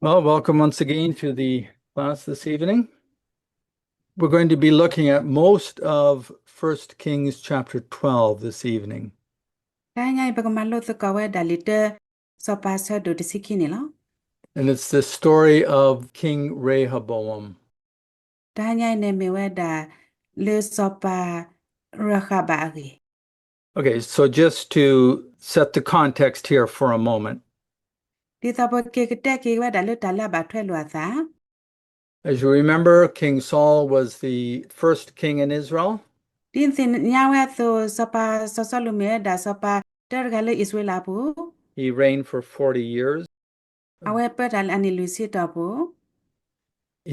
Well, welcome once again to the class this evening. We're going to be looking at most of First Kings chapter twelve this evening. တဟါညါအံၤ ပကမၤလိသကိးဝဲဒၣ်လံာ်တၢ စီၤပၤဆၢဒိၣ်တဆံခံန့ၣ်လီၤ. And it's the story of King Rehoboam. တဟါညါအံၤန့ၣ်မ့ၢ်ဝဲဒၣ်လၢစီၤပၤရဃဘၣ်အဂ့ၢ် Okay, so just to set the context here for a moment. ဒ်သိးပက့ၤကတဲက့ၤဝဲဒၣ်လၢတၢ်လၢအဘၣ်ထွဲလိာ်အသး As you remember, King Saul was the first king in Israel. ဒ်နသ့ၣ်ညါဝဲအသိး စီၤပၤစီၤၡလိၤမ့ၢ်ဝဲဒၣ်စီၤပၤတၢတဂၤလၢအံၣ်စရ့လးအပူၤ He reigned for forty years. အဝဲပၢတၢ်လၢအနံၣ်လွံၢ်ဆံတီၢ်ပူၤ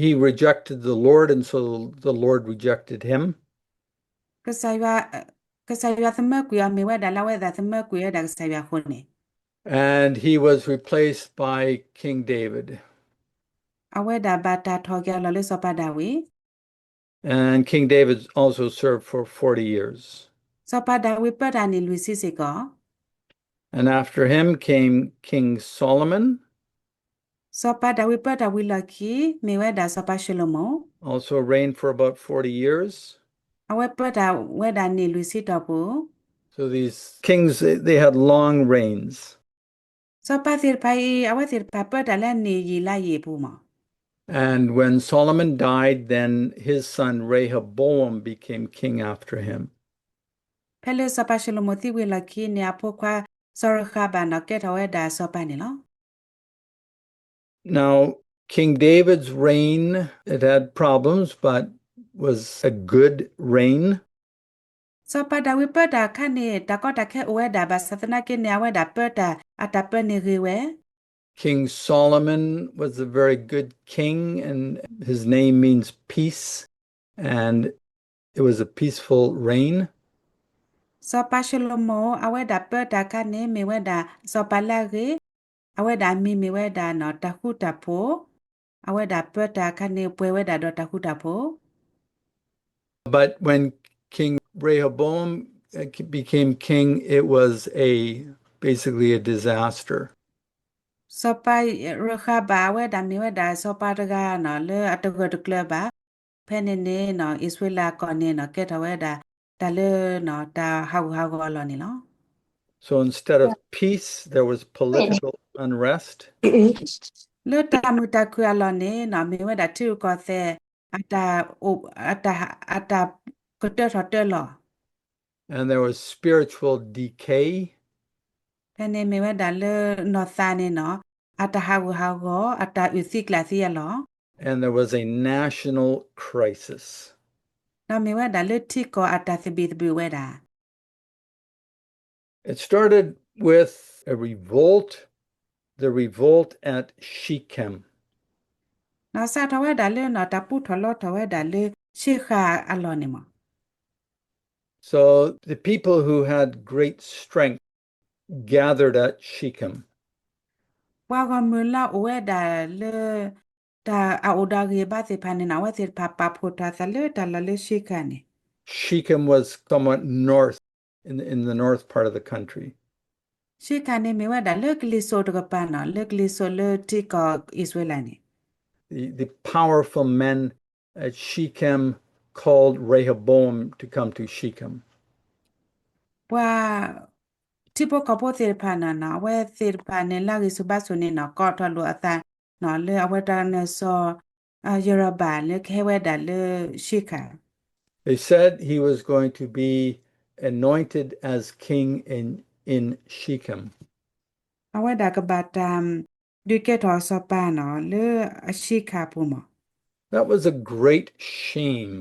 He rejected the Lord, and so the Lord rejected him. ကစၢ်ယွၤ ကစၢ်ယွၤသမၢကွံာ်အီၤ မ့ၢ်ဝဲဒၣ်လၢအဝဲသ့ၣ်သမၢကွံာ်ဝဲဒၣ်ကစၢ်ယွၤအဃိန့ၣ် And he was replaced by King David. အဝဲဒၣ်ဘၣ်တၢ်ထီၣ်က့ၤအလီၢ်လၢစီၤပၤဒၤဝံး And King David also served for forty years. စီၤပၤဒၤဝံးပၢတၢ်နံၣ်လွံၢ်ဆံစ့ၢ်ကီး And after him came King Solomon. စီၤပၤဒၤဝံးပၢတၢ်ဝံၤလီၢ်ခံ မ့ၢ်ဝဲဒၣ်စီၤပၤၡလိၤမိၣ် Also reigned for about forty years. အဝဲပၢတၢ်ဝဲဒၣ်နံၣ်လွံၢ်ဆံတီၢ်ပူၤ So these kings, they, they had long reigns. စီၤပၤသ့ၣ်တဖၣ်အံၤ အဝဲသ့ၣ်တဖၣ်ပၢတၢ်လၢအနံၣ်ယံာ်လါယံာ်အပူၤမး And when Solomon died, then his son Rehoboam became king after him. ဖဲလၢစီၤပၤၡလိၤမိၣ်သံဝံၤလီၢ်ခံန့ၣ် အဖိခွါစီၤရဃဘၣ်န့ၣ် ကဲထီၣ်ဝဲဒၣ်စီၤပၤန့ၣ်လီၤ. Now, King David's reign, it had problems, but was a good reign. စီၤပၤဒၤဝံးပၢတၢ်အခါန့ၣ် တၢ်ကီတၢ်ခဲအိၣ်ဝဲဒၣ် ဘၣ်ဆၣ်သနာ်က့န့ၣ် အဝဲဒၣ်ပၢတၢ် အတၢ်ပၢန့ၣ်ဂ့ၤဝဲ King Solomon was a very good king, and his name means peace, and it was a peaceful reign. စီၤပၤၡလိၤမိၣ် အဝဲဒၣ်ပၢတၢ်အခါန့ၣ် မ့ၢ်ဝဲဒၣ်စီၤပၤလၢအဂ့ၤ, အဝဲဒၣ်အမံၤမ့ၢ်ဝဲဒၣ်နီၣ် တၢ်ဃူတၢ်ဖိး, အဝဲဒၣ်ပၢတၢ်အခါန့ၣ် ပှဲၤဝဲဒၣ်ဒီးတၢ်ဃူတၢ်ဖိး But when King Rehoboam uh, became king, it was a basically a disaster. စီၤပၤရဃဘၣ် အဝဲဒၣ်မ့ၢ်ဝဲဒၣ်စီၤပၤတဂၤနီၣ် လၢအတဂၢၢ်တကျၢၤဘၣ်. ဖဲန့ၣ်န့ၣ်နီၣ် အံၣ်စရ့လးကီၢ်န့ၣ်နီၣ် ကဲထီၣ်ဝဲဒၣ် တၢ်လၢနီၣ် တၢ်ဟးဂူာ်ဟးဂီၤအလီၢ်န့ၣ်လီၤ. So instead of peace, there was political unrest. လၢတၢ်မုာ်တၢ်ခုၣ်အလီၢ်န့ၣ်နီၣ် မ့ၢ်ဝဲဒၣ်ထံရူၢ်ကီၢ်သဲး အတၢ် အတၢ်ကတၢၢ်ထီၣ်တၢၢ်လီၤ And there was spiritual decay. ဖဲန့ၣ်မ့ၢ်ဝဲဒၣ်လၢနီၢ်သးန့ၣ်နီၣ် အတၢ်ဟးဂူာ်ဟးဂီၤ အတၢ်အုၣ်သံကျၣ်သံအလီၢ် And there was a national crisis. ဒီးမ့ၢ်ဝဲဒၣ်လၢထံကီၢ်အတၢ်သဘံၣ်သဘုၣ်ဝဲဒၣ် It started with a revolt, the revolt at Shechem. နီၣ်စးထီၣ်ဝဲဒၣ်လၢနီၣ် တၢ်ပူထီၣ်လီထီၣ်ဝဲဒၣ်လၢၡ့ဃၣ်အလီၢ်န့ၣ်မး So the people who had great strength gathered at Shechem. ပှၤဂီၢ်မုၢ်လၢအအိၣ်ဝဲဒၣ်လၢ တၢ်အအိၣ်ဒီးအဂံၢ်အဘါသ့ၣ်တဖၣ်န့ၣ်နီၣ် အဝဲသ့ၣ်တဖၣ်ပာ်ဖှိၣ်ထီၣ်အသးလၢတၢ်လီၢ်လၢၡ့ဃၣ်န့ၣ် Shechem was somewhat north, in, in the north part of the country. ၡ့ဃၣ်န့ၣ်မ့ၢ်ဝဲဒၣ်လၢကလံၤစိးတကပၤနီၣ် လၢကလံၤစိးလၢထံကီၢ်အံၣ်စရ့လးန့ၣ် The, the powerful men at Shechem called Rehoboam to come to Shechem. ပှၤထံဖိကီၢ်ဖိသ့ၣ်တဖၣ်နီၣ် အဝဲသ့ၣ်တဖၣ်န့ၣ် လၢအဂံၢ်ဆူၣ်ဘါဆူၣ်န့ၣ်နီၣ် ကိးထီၣ်လိာ်အသးနီၣ် လၢအဝဲတဂၤန့ၣ်စီၤ ယရဘၣ်လၢကဟဲဝဲဒၣ်လၢၡ့ဃၣ် They said he was going to be anointed as king in, in Shechem. အဝဲဒၣ်ကဘၣ်တၢ် ဒုးကဲထီၣ်စီၤပၤနီၣ် လၢအၡ့ဃၣ်အပူၤမး That was a great shame.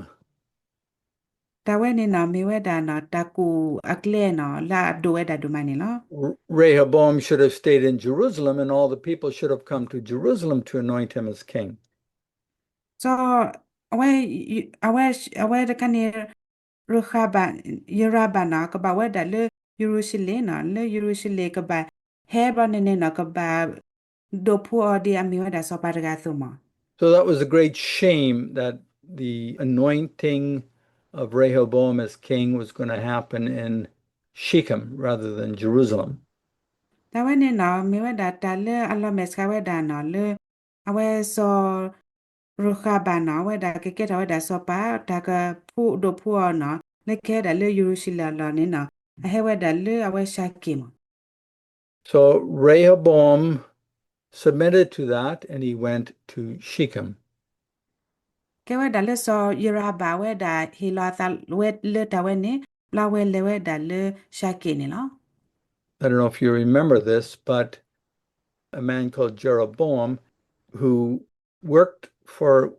တၢ်ဝဲန့ၣ်နီၣ် မ့ၢ်ဝဲဒၣ်နီၣ် တၢ်ကူၣ်အကျဲနီၣ် လၢအဒိၣ်ဝဲဒၣ်ဒိၣ်မးန့ၣ်လီၤ. Rehoboam should have stayed in Jerusalem, and all the people should have come to Jerusalem to anoint him as king. စီၤ အဝဲ အဝဲ အဝဲတခါန့ၣ် ရဃဘၣ် ယရဘၣ်နီၣ် ကဘၣ်ဝဲဒၣ်လၢယရူၤၡလ့ၣ်နီၣ် လၢယရူၤၡလ့ၣ်ကဘၣ် ဟဲဘျီန့ၣ်န့ၣ်နီၣ် ကဘၣ် ဒိးဖှူအီၤဒ်အမ့ၢ်ဝဲဒၣ်စီၤပၤတဂၤအသိးမး So that was a great shame that the anointing of Rehoboam as king was going to happen in Shechem rather than Jerusalem. တၢ်ဝဲန့ၣ်နီၣ် မ့ၢ်ဝဲဒၣ်တၢ်လၢအလီၤမဲာ်ဆှးဝဲဒၣ်နီၣ် လၢ အဝဲစီၤရဃၤဘၣ်နီၤ အဝဲဒၣ်ကကဲထီၣ်ဝဲဒၣ်စီၤပၤ တၢ်ကဖှူဒိၣ်ဖှူအီၤနီၤ လၢကဟဲဒၣ်လၢယရူၤၡလ့ၣ်အလီၢ်န့ၣ်နီၤ အဟဲဝဲဒၣ်လၢအဝဲၡၤက့ၣ်မး So Rehoboam submitted to that and he went to Shechem. ကဲဝဲဒၣ်လၢစီၤယရၤဘၣ် အဝဲဒၣ်ဟ့ၣ်လီၤအသးဝဲလၢတၢ်ဝဲန့ၣ် ဘျီဝဲလဲၤဝဲဒၣ်လၢᡡက့ၣ်န့ၣ်လီၤ. I don't know if you remember this, but a man called Jeroboam, who worked for,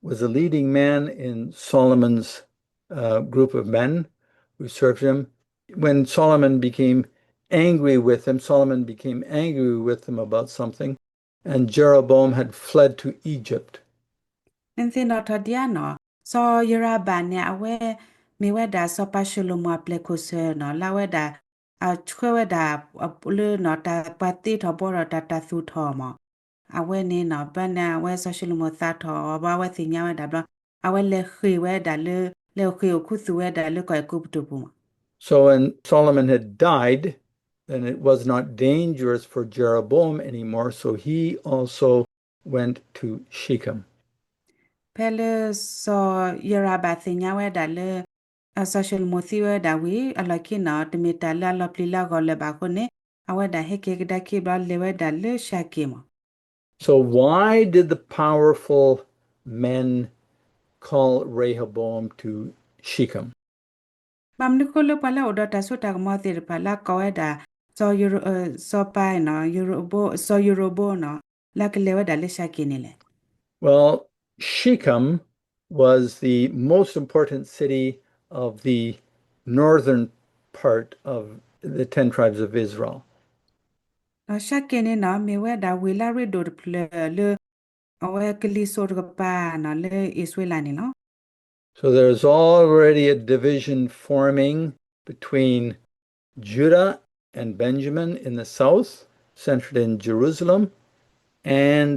was a leading man in Solomon's uh, group of men who served him. When Solomon became angry with him, Solomon became angry with him about something, and Jeroboam had fled to Egypt. နသ့ၣ်နီၣ်ထီၣ်ဒံးဧါနီၤ စီၤယရၤဘၣ်န့ၣ် အဝဲမ့ၢ်ဝဲဒၣ်စီၤပၤၡလိၤမိၣ်အပျဲၢ်ခိၣ်ဆၢနီၤ လၢအဝဲဒၣ် အဆှၢဝဲဒၣ်လၢနီၤ တၢ်ပှၤသ့ထီၣ်ဘှီထီၣ်တၢ်တၢ်သူၣ်ထီၣ်မး အဝဲန့ၣ်နီၤ ဘၣ်န့ၣ် အဝဲစီၤၡလိၤမိၣ်သးထီၣ်အီၤ ဘၣ်အဝဲသ့ၣ်ညါဝဲဒၣ်ဘျီ အဝဲလဲၤဃ့ၢ်ဝဲဒၣ်လၢ လဲၤဃ့ၢ်အိၣ်ခူသူၣ်ဝဲဒၣ်လၢကီၢ်အဲၤကူပတူးပူၤမး So when Solomon had died, then it was not dangerous for Jeroboam anymore, so he also went to Shechem. ဖဲလၢစီၤယရၤဘၣ်သ့ၣ်ညါဝဲဒၣ်လၢ စီၤၡလိၤမိၣ်သံဝဲဒၣ်ဝံၤ အလီၢ်ခံနီၤ တမ့ၢ်တၢ်လၢအလီၤပျံၤလၢအဂီၢ်လၢၤဘၣ်အဃိန့ၣ် အဝဲဒၣ်ဟဲက့ၤကဒါခံဘျီလဲၤဝဲဒၣ်လၢၡၤက့ၣ်မး So why did the powerful men call Rehoboam to Shechem? ဘၣ်မနုၤဃိလၢပှၤလၢအအိၣ်ဒီးတၢ်စိတၢ်ကမီၤသ့ၣ်တဖၣ် လၢကိးဝဲဒၣ် စီၤယရၤဘၣ်နီၤ စီၤယရၤဘိနီၤ လၢကလဲၤဝဲဒၣ်လၢၡၤက့ၣ်န့ၣ်လဲၣ် Well, Shechem was the most important city of the northern part of the ten tribes of Israel. ဒီးၡၤက့ၣ်န့ၣ်နီၤ မ့ၢ်ဝဲဒၣ်ဝ့ၢ်လၢအရ့ဒိၣ်တဖျၢၣ်လၢ အဝဲကလံၤစိးတကပၤနီၤ လၢအံၣ်စရ့လးန့ၣ်လီၤ So there's already a division forming between Judah and Benjamin in the south, centered in Jerusalem, and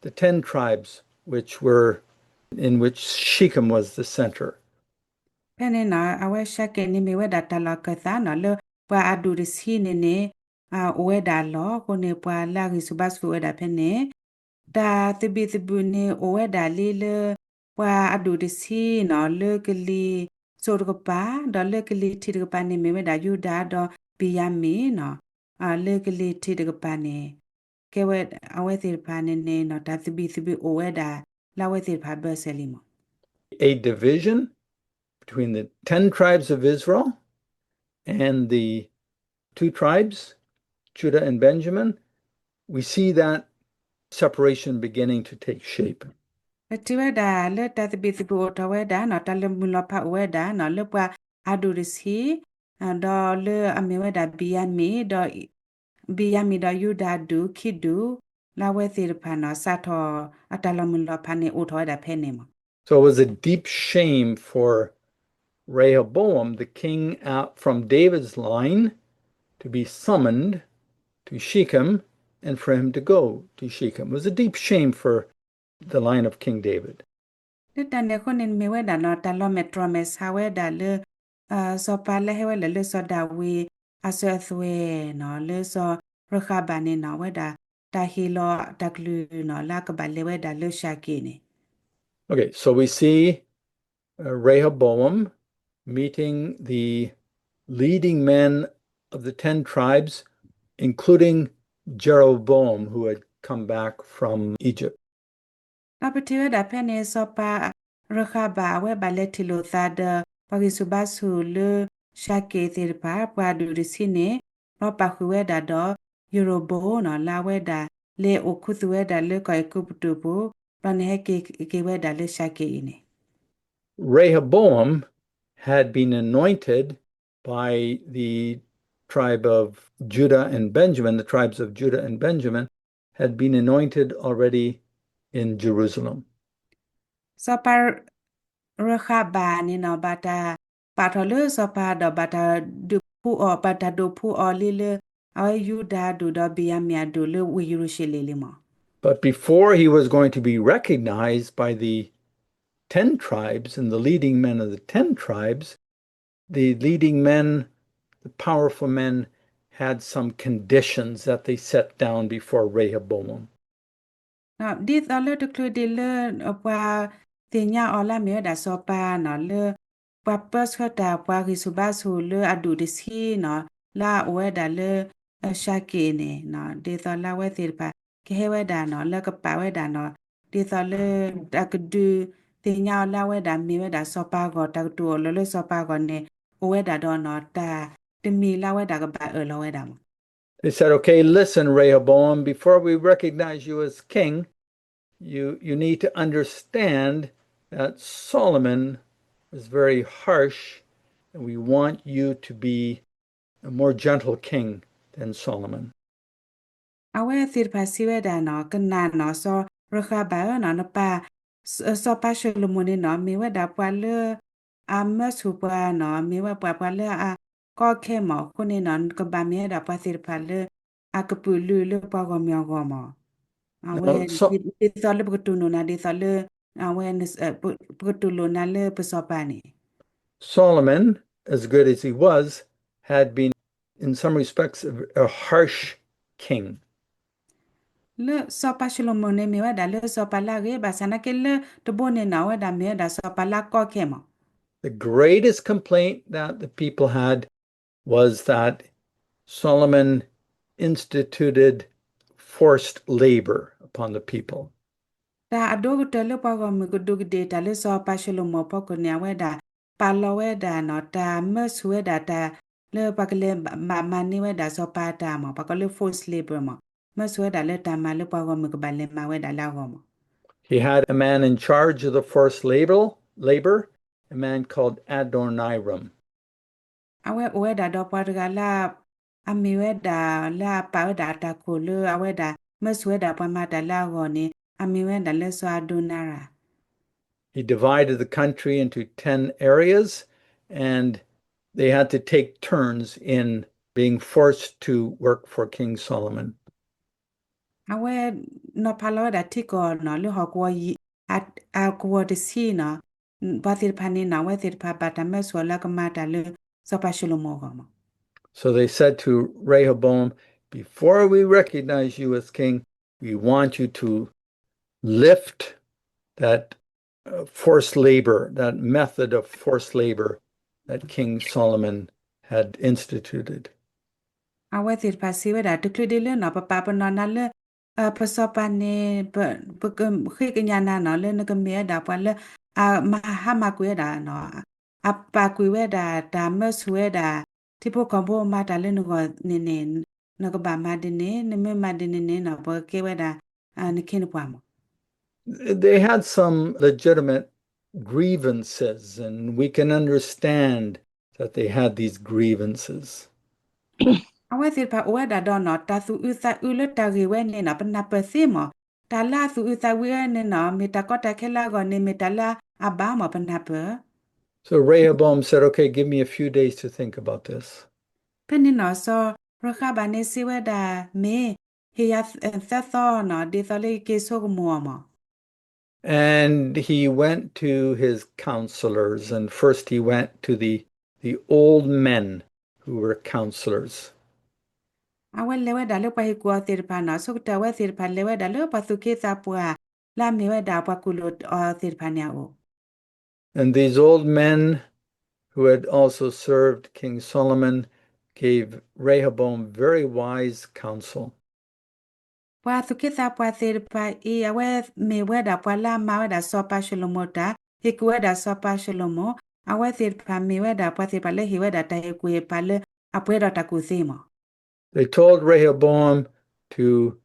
the ten tribes, which were in which Shechem was the center. ဖဲန့ၣ်နီၤ အဝဲၡၤက့ၣ်န့ၣ်မ့ၢ်ဝဲဒၣ်တၢ်လီၢ်ကၢၢ်သးနီၤ လၢပှၤအဒူၣ်တဆံန့ၣ်န့ၣ် အိၣ်ဝဲဒၣ်အလီၢ်အဃိန့ၣ် ပှၤလၢအဂံၢ်ဆူၣ်ဘါဆူၣ်ဝဲဒၣ်ဖဲန့ၣ် တၢ်သဘံၣ်သဘုၣ်န့ၣ်အိၣ်ဝဲဒၣ်လံလၢ ပှၤအဒူၣ်တဆံနီၤ လၢကလံၤစိးတကပၤ ဒီးလၢကလံၤထံးတကပၤန့ၣ် မ့ၢ်ဝဲဒၣ်ယူဒၤဒီးဘ့ၣ်ယၤမံၣ်နီၤ လၢကလံၤထံးတကပၤန့ၣ် ကဲဝဲအဝဲသ့ၣ်တဖၣ်န့ၣ်န့ၣ်နီၤ တၢ်သဘံၣ်သဘုၣ်အိၣ်ဝဲဒၣ် လၢအဝဲသ့ၣ်တဖၣ်ဘၢၣ်စၢၤလံမး A division between the ten tribes of Israel and the two tribes, Judah and Benjamin, we see that separation beginning to take shape. ပထံၣ်ဝဲဒၣ်လၢတၢ်သဘံၣ်သဘုၣ်အိၣ်ထီၣ်ဝဲဒၣ်နီၤ တၢ်လၢမုၢ်လီၤဖးအိၣ်ဝဲဒၣ်နီၤ လၢပှၤအဒူၣ်တဆံ ဒီးလၢအမ့ၢ်ဝဲဒၣ်ဘ့ၣ်ယၤမံၣ် ဒီး ဘ့ၣ်ယၤမံၣ်ဒီးယူဒၤဒူၣ်ခံဒူၣ် လၢအဝဲသ့ၣ်တဖၣ်နီၤ စးထီၣ်အတၢ်လီၤမုၢ်လီၤဖးန့ၣ် အိၣ်ထီၣ်ဝဲဒၣ်ဖဲန့ၣ်မး So it was a deep shame for Rehoboam, the king uh, from David's line, to be summoned to Shechem and for him to go to Shechem. It was a deep shame for the line of King David. လၢတၢ်န့ၣ်အဃိန့ၣ် မ့ၢ်ဝဲဒၣ်နီၤ တၢ်လီၤမဲာ်တြီမဲာ်ဆါဝဲဒၣ်လၢ စီၤပၤလၢဟဲဝဲလၢလၢစီၤဒၤဝံးအစၢၤအသွဲၣ်နီၤ လၢစီၤရဃၤဘၣ်န့ၣ်နီၤ ဝဲဒၣ်တၢ်ဟ့ၣ်လီၤတၢ်ကလုၢ်နီၤ လၢအကဘၣ်လဲၤဝဲဒၣ်လၢၡၤက့ၣ်န့ၣ် Okay, so we see uh, Rehoboam meeting the leading men of the ten tribes, including Jeroboam, who had come back from Egypt. ဒီးပထံၣ်ဝဲဒၣ်ဖဲန့ၣ် စီၤပၤရဃၤဘၣ် အဝဲဘၣ်လဲၤထံၣ်လိာ်သးဒီး ပှၤဂံၢ်ဆူၣ်ဘါဆူၣ်လၢၡၤက့ၣ်သ့ၣ်တဖၣ် ပှၤအဒူၣ်တဆံန့ၣ် ဒီးပာ်ဃုာ်ဝဲဒၣ်ဒီး ယရူၤဘိၣ်နီၤ လၢအဝဲဒၣ်လဲၤအိၣ်ခူသူၣ်ဝဲဒၣ်လၢကီၢ်အဲၤကူပတူးပူၤ ဒီးန့ၣ်ဟဲက့ၤက့ၤဝဲဒၣ်လၢၡၤက့ၣ်အံၤန့ၣ် Rehoboam had been anointed by the tribe of Judah and Benjamin, the tribes of Judah and Benjamin had been anointed already in Jerusalem. စီၤပၤရဃၤဘၣ်န့ၣ်နီၤ ဘၣ်တၢ်ပာ်ထီၣ်လၢစီၤပၤဒီးဘၣ်တၢ်ဒုးဖှူအီၤ ဘၣ်တၢ်ဒုးဖှူအီၤလံလၢ အဝဲယူဒၤအဒူၣ်ဒီးဘ့ၣ်ယၤမံၣ်အဒူၣ်လၢဝ့ၢ်ယရူၤၡလ့ၣ်လံမး But before he was going to be recognized by the ten tribes and the leading men of the ten tribes, the leading men, the powerful men, had some conditions that they set down before Rehoboam. ဒ်သိးလၢတချုးဒံးလၢ ပှၤသ့ၣ်ညါအီၤလၢအမ့ၢ်ဝဲဒၣ်စီၤပၤနီၤ လၢ ပှၤပၢဆှၢတၢ်ပှၤဂံၢ်ဆူၣ်ဘါဆူၣ်လၢအဒူၣ်တဆံနီၤ လၢအအိၣ်ဝဲဒၣ်လၢ အၡါက့ၣ်န့ၣ် ဒ်သိးလၢအဝဲသ့ၣ်တဖၣ် ကဟဲဝဲဒၣ်နီၤ လၢကပာ်ဝဲဒၣ်နီၤ ဒ်သိးလၢ တၢ်ကဒုးသ့ၣ်ညါအီၤလၢအဝဲဒၣ်မ့ၢ်ဝဲဒၣ်စီၤပၤအဂီၢ် တၢ်ကတိၤအီၤလီၤလၢစီၤပၤအဂီၢ်န့ၣ် အိၣ်ဝဲဒၣ်ဒီးနီၤ တၢ်တမံၤလၢအဝဲဒၣ်ကဘၣ်အၢၣ်လီၤဝဲဒၣ်မး They said, "Okay, listen, Rehoboam, before we recognize you as king, you, you need to understand that Solomon is very harsh, and we want you to be a more gentle king than Solomon." အဝဲသ့ၣ်တဖၣ်စံးဝဲဒၣ်နီၤ ကနၣ်နီၤ စီၤရဃၤဘၣ်ဧၢနီၤ နပၢ် စီၤပၤၡလိၤမိၣ်န့ၣ်နီၤ မ့ၢ်ဝဲဒၣ်ပှၤလၢ အမၢဆူၣ်ပှၤနီၤ မ့ၢ်ဝဲပှၤ ပှၤလၢအကီခဲမး အဃိန့ၣ်နီၤ နကဘၣ်မ့ၢ်ဝဲဒၣ်ပှၤသ့ၣ်တဖၣ်လၢ အကပုာ်လုးလၢပှၤဂီၢ်မုၢ်အဂီၢ်မး အဝဲ ဒ်သိးလၢပကတူၢ်လိာ်နၤ ဒ်သိးလၢ အဝဲ ပကတူၢ်လိာ်နၤလၢပစီၤပၤန့ၣ် Solomon, as good as he was, had been, in some respects, a, a harsh king. လၢစီၤပၤၡလိၤမိၣ်န့ၣ် မ့ၢ်ဝဲဒၣ်လၢစီၤပၤလၢအဂ့ၤ ဘၣ်ဆၣ်နာ်က့လၢတဘိန့ၣ်နီၤ အဝဲဒၣ်မ့ၢ်ဝဲဒၣ်စီၤပၤလၢအကီခဲမး The greatest complaint that the people had was that Solomon instituted forced labor upon the people. တၢ်အဒိၣ်ကတၢၢ်လၢပှၤဂီၢ်မုၢ်ကဒူးကဒ့ၣ်တၢ်လၢစီၤပၤၡလိၤမိၣ်အဖီခိၣ်န့ၣ် အဝဲဒၣ် ပာ်လီၤဝဲဒၣ်နီၤ တၢ်မၢဆူၣ်ဝဲဒၣ်တၢ် လၢပှၤကလဲၤမၤမၤန့ၢ်ဝဲဒၣ်စီၤပၤတၢ်မး ပှၤကိးလၢ forced labor မး မၢဆူၣ်ဝဲဒၣ်လၢတၢ်မၤလၢပှၤဂီၢ်မုၢ်ကဘၣ်လဲၤမၤဝဲဒၣ်လၢအဂီၢ်မး He had a man in charge of the forced labor, labor, a man called Adoniram. အဝဲအိၣ်ဝဲဒၣ်ဒီးပှၤတဂၤလၢ အမ့ၢ်ဝဲဒၣ်လၢအပာ်ဝဲဒၣ်အတၢ်ခိၣ်လၢအဝဲဒၣ် မၢဆူၣ်ဝဲဒၣ်ပှၤမၤတၢ်လၢအဂီၢ်န့ၣ် အမ့ၢ်ဝဲဒၣ်လၢစီၤအဒိနရၣ် He divided the country into ten areas, and they had to take turns in being forced to work for King Solomon. အဝဲ နီၤဖးလီၤဝဲဒၣ်ထံကီၢ်နီၤ လၢဟီၣ်ကဝီၤယံၤ အကဝီၤတဆံနီၤ ပှၤသ့ၣ်တဖၣ်န့ၣ်နီၤ အဝဲသ့ၣ်တဖၣ်ဘၣ်တၢ်မၢဆူၣ်အီၤလၢအကမၤတၢ်လၢ စီၤပၤၡလိၤမိၣ်အဂီၢ်မး So they said to Rehoboam, "Before we recognize you as king, we want you to lift that uh, forced labor, that method of forced labor that King Solomon had instituted." အဝဲသ့ၣ်တဖၣ်စံးဝဲဒၣ် တချုးဒံးလၢနီၤ ပပာ်ပနီၣ်နၤလၢ ပစီၤပၤန့ၣ် ပကဃ့ကညးနၤနီၤ လၢနကမ့ၢ်ဝဲဒၣ်ပှၤလၢ အမၤဟါမၢ်ကွံာ်ဝဲဒၣ်နီၤ အပာ်ကွံာ်ဝဲဒၣ် တၢ်မၢဆူၣ်ဝဲဒၣ် ထံဖိကီၢ်ဖိမၤတၢ်လၢနဂီၢ်န့ၣ်န့ၣ် နကဘၣ်မၤဒ်န့ၣ် နမ့ၢ်မၤဒ်န့ၣ်န့ၣ်နီၤ ပကကဲဝဲဒၣ် နခ့နပှၤမး They had some legitimate grievances, and we can understand that they had these grievances. အဝဲသ့ၣ်တဖၣ်အိၣ်ဝဲဒၣ်ဒီးနီၤ တၢ်သူၣ်အုးသးအုးလၢတၢ်ဂ့ၢ်ဝဲန့ၣ်နီၤ ပနၢ်ပၢၢ်သ့မး တၢ်လၢအသူၣ်အုးသးအုးဝဲန့ၣ်နီၤ မ့ၢ်တၢ်ကီတၢ်ခဲလၢအဂီၢ်န့ၣ် မ့ၢ်တၢ်လၢအဘၣ်မး ပနၢ်ပၢၢ် So Rehoboam said, "Okay, give me a few days to think about this." ဖဲန့ၣ်နီၤ စီၤရဃၤဘၣ်န့ၣ်စံးဝဲဒၣ် မ့ၢ် ဟ့ၣ်ယၤသၢသီနီၤ ဒ်သိးလၢယက့ၤဆိကမိၣ်အီၤမး And he went to his counselors, and first he went to the, the old men who were counselors. အဝဲလဲၤဝဲဒၣ်လၢပှၤဟ့ၣ်ကူၣ်အီၤသ့ၣ်တဖၣ်နီၤ အဆိကတၢၢ်အဝဲသ့ၣ်တဖၣ်လဲၤဝဲဒၣ်လၢပှၤသူၣ်က့သးပှၢ် လၢအမ့ၢ်ဝဲဒၣ်ပှၤကူၣ်လိာ်အီၤသ့ၣ်တဖၣ်န့ၣ်အအိၣ် And these old men who had also served King Solomon gave Rehoboam very wise counsel. ပှၤသူၣ်က့သးပှၢ်သ့ၣ်တဖၣ်အံၤ အဝဲမ့ၢ်ဝဲဒၣ်ပှၤလၢအမၤဝဲဒၣ်စီၤပၤၡလိၤမိၤတၢ် ဟ့ၣ်ကူၣ်ဝဲဒၣ်စီၤပၤၡလိၤမိၤ အဝဲသ့ၣ်တဖၣ်မ့ၢ်ဝဲဒၣ်ပှၤသ့ၣ်တဖၣ်လၢဟ့ၣ်ဝဲဒၣ်တၢ်ဟ့ၣ်ကူၣ်ဟ့ၣ်ဖးလၢ အပှဲၤဒီးတၢ်ကူၣ်သ့မး They told Rehoboam to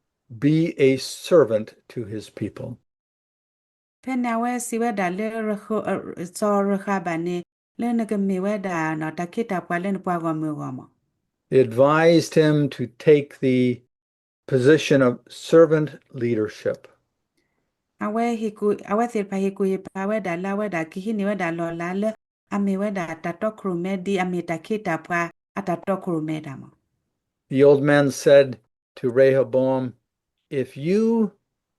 be a servant to his people. ဖဲန့ၣ်အဝဲစံးဝဲဒၣ်လၢ စီၤရဃၤဘၣ်န့ၣ် လၢနကမ့ၢ်ဝဲဒၣ်တၢ်ခ့တၢ်ပှၤလၢနပှၤဂီၢ်မုၢ်အဂီၢ်မး They advised him to take the position of servant leadership. အဝဲ အဝဲသ့ၣ်တဖၣ်ဟ့ၣ်ကူၣ်ဟ့ၣ်ဖးဝဲဒၣ်လၢအဝဲဒၣ်ကဟံးန့ၢ်ဝဲဒၣ်လီၢ်လၤလၢ အမ့ၢ်ဝဲဒၣ်တၢ်တီခိၣ်ရိၣ်မဲ ဒ်အမ့ၢ်တၢ်ခ့တၢ်ပှၤအတၢ်တီခိၣ်ရိၣ်မဲဒၣ်မး The old man said to Rehoboam, "If you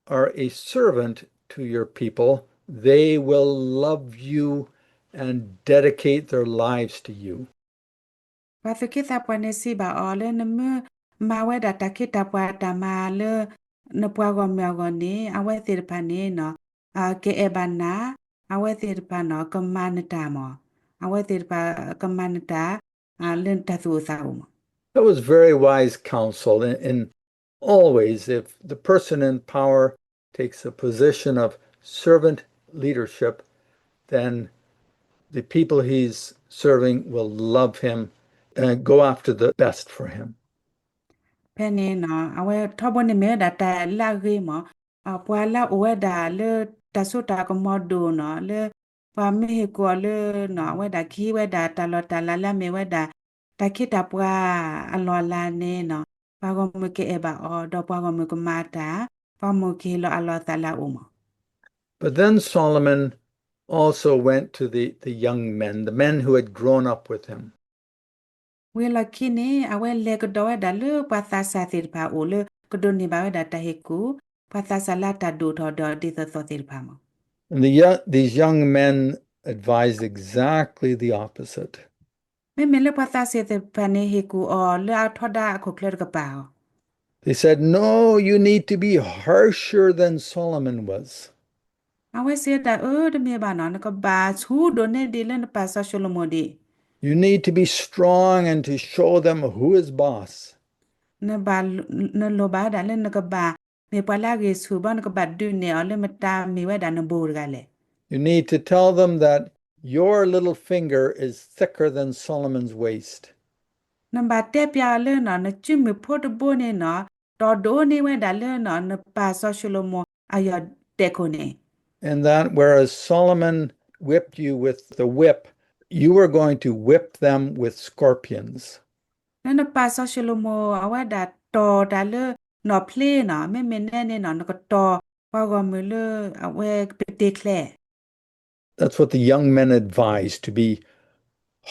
are a servant to your people, they will love you and dedicate their lives to you." ပှၤသူၣ်က့သးပှၢ်န့ၣ်စံးဘၣ်အီၤလၢနမ့ၢ်မၤဝဲဒၣ်တၢ်ခ့တၢ်ပှၤအတၢ်မၤလၢ နပှၤဂီၢ်မုၢ်အဂီၢ်န့ၣ် အဝဲသ့ၣ်တဖၣ်န့ၣ်နီၤ ကအဲၣ်ဘၣ်နၤ, အဝဲသ့ၣ်တဖၣ်နီၤ ကမၤနတၢ်မး, အဝဲသ့ၣ်တဖၣ်ကမၤနတၢ် လၢတၢ်သူၣ်အိၣ်သးအိၣ်မး. That was very wise counsel. In, in always, if the person in power takes a position of servant leadership, then the people he's serving will love him and go after the best for him. ဖဲန့ၣ်နီၤ အဝဲထီဘိန့ၣ်မ့ၢ်ဝဲဒၣ်တၢ်လၢအဂ့ၤမး, ပှၤလၢအအိၣ်ဝဲဒၣ်လၢတၢ်စိတၢ်ကမီၤဒိၣ်နီၤ လၢပှၤမ့ၢ်ဟ့ၣ်ကူၣ်အီၤလၢနီၤ အဝဲဒၣ်ကဟ့ၣ်ဝဲဒၣ်တၢ်လီၢ်တၢ်လၤလၢအမ့ၢ်ဝဲဒၣ် တၢ်ခ့တၢ်ပှၤအလီၢ်အလၤန့ၣ်နီၤ ပှၤဂီၢ်မုၢ်ကအဲၣ်ဘၣ်အီၤ ဒီးပှၤဂီၢ်မုၢ်ကမၤတၢ်, ပှၤဂီၢ်မုၢ်ကဟ့ၣ်လီၤအလီၢ်အသးလၢအအိၣ်မး. But then Solomon also went to the, the young men, the men who had grown up with him. ဝံၤအလီၢ်ခံန့ၣ် အဝဲလဲၤကဒီးဝဲဒၣ်လၢပှၤသးစၢ်သ့ၣ်တဖၣ်အအိၣ်လၢ ကဒိးန့ၢ်ဘၣ်ဝဲဒၣ်တၢ်ဟ့ၣ်ကူၣ်, ပှၤသးစၢ်လၢအတၢ်ဒိၣ်ထီၣ်ဒီးဒ်သိးသိးသ့ၣ်တဖၣ်မး. And the young, these young men advised exactly the opposite. မ့မ့ၢ်လၢပှၤသးစၢ်သ့ၣ်တဖၣ်န့ၣ် ဟ့ၣ်ကူၣ်အီၤလၢအထီဒါအခိၣ်ချၢတကပၤအီၤ They said, no, you need to be harsher than Solomon was. အဝဲစံးဝဲဒၣ် အၢတမ့ၢ်ဘၣ်နီၤ နကဘၣ်ဆူၣ်ဒိၣ်န့ၢ်ဒံးလၢနပၢ်စီၤၡလိၤမိၣ်ဒံး. You need to be strong and to show them who is boss. နဘၣ်, နလိၣ်ဘၣ်ဝဲဒၣ်လၢနကဘၣ် မ့ၢ်ပှၤလၢအဂ့ၤဆူၣ်ဘျီ နကဘၣ်ဒုးနဲၣ်အီၤလၢမတၤမ့ၢ်ဝဲဒၣ်နဘိတဂၤလဲၣ်. You need to tell them that your little finger is thicker than Solomon's waist. နဘၣ်တဲပျးအီၤလၢနီၤ နစုမုၢ်ဖိတဘိန့ၣ်နီၤ တီၤဒိၣ်န့ၢ်ဝဲဒၣ်လၢနီၤ နပၢ်စီၤၡလိၤမိၣ်အယီၢ်ဒၢးခိၣ်န့ၣ်. And that whereas Solomon whipped you with the whip, you were going to whip them with scorpions. လၢနပၢ်စီၤၡလိၤမိၣ်အဝဲဒၣ်တီၤတၢ်လၢနီၣ်ဖျ့နီၤ မ့မ့ၢ်နဲန့ၣ်နီၤ နကတီၤပှၤဂီၢ်မုၢ်လၢအဝဲပတ့ချဲ That's what the young men advised, to be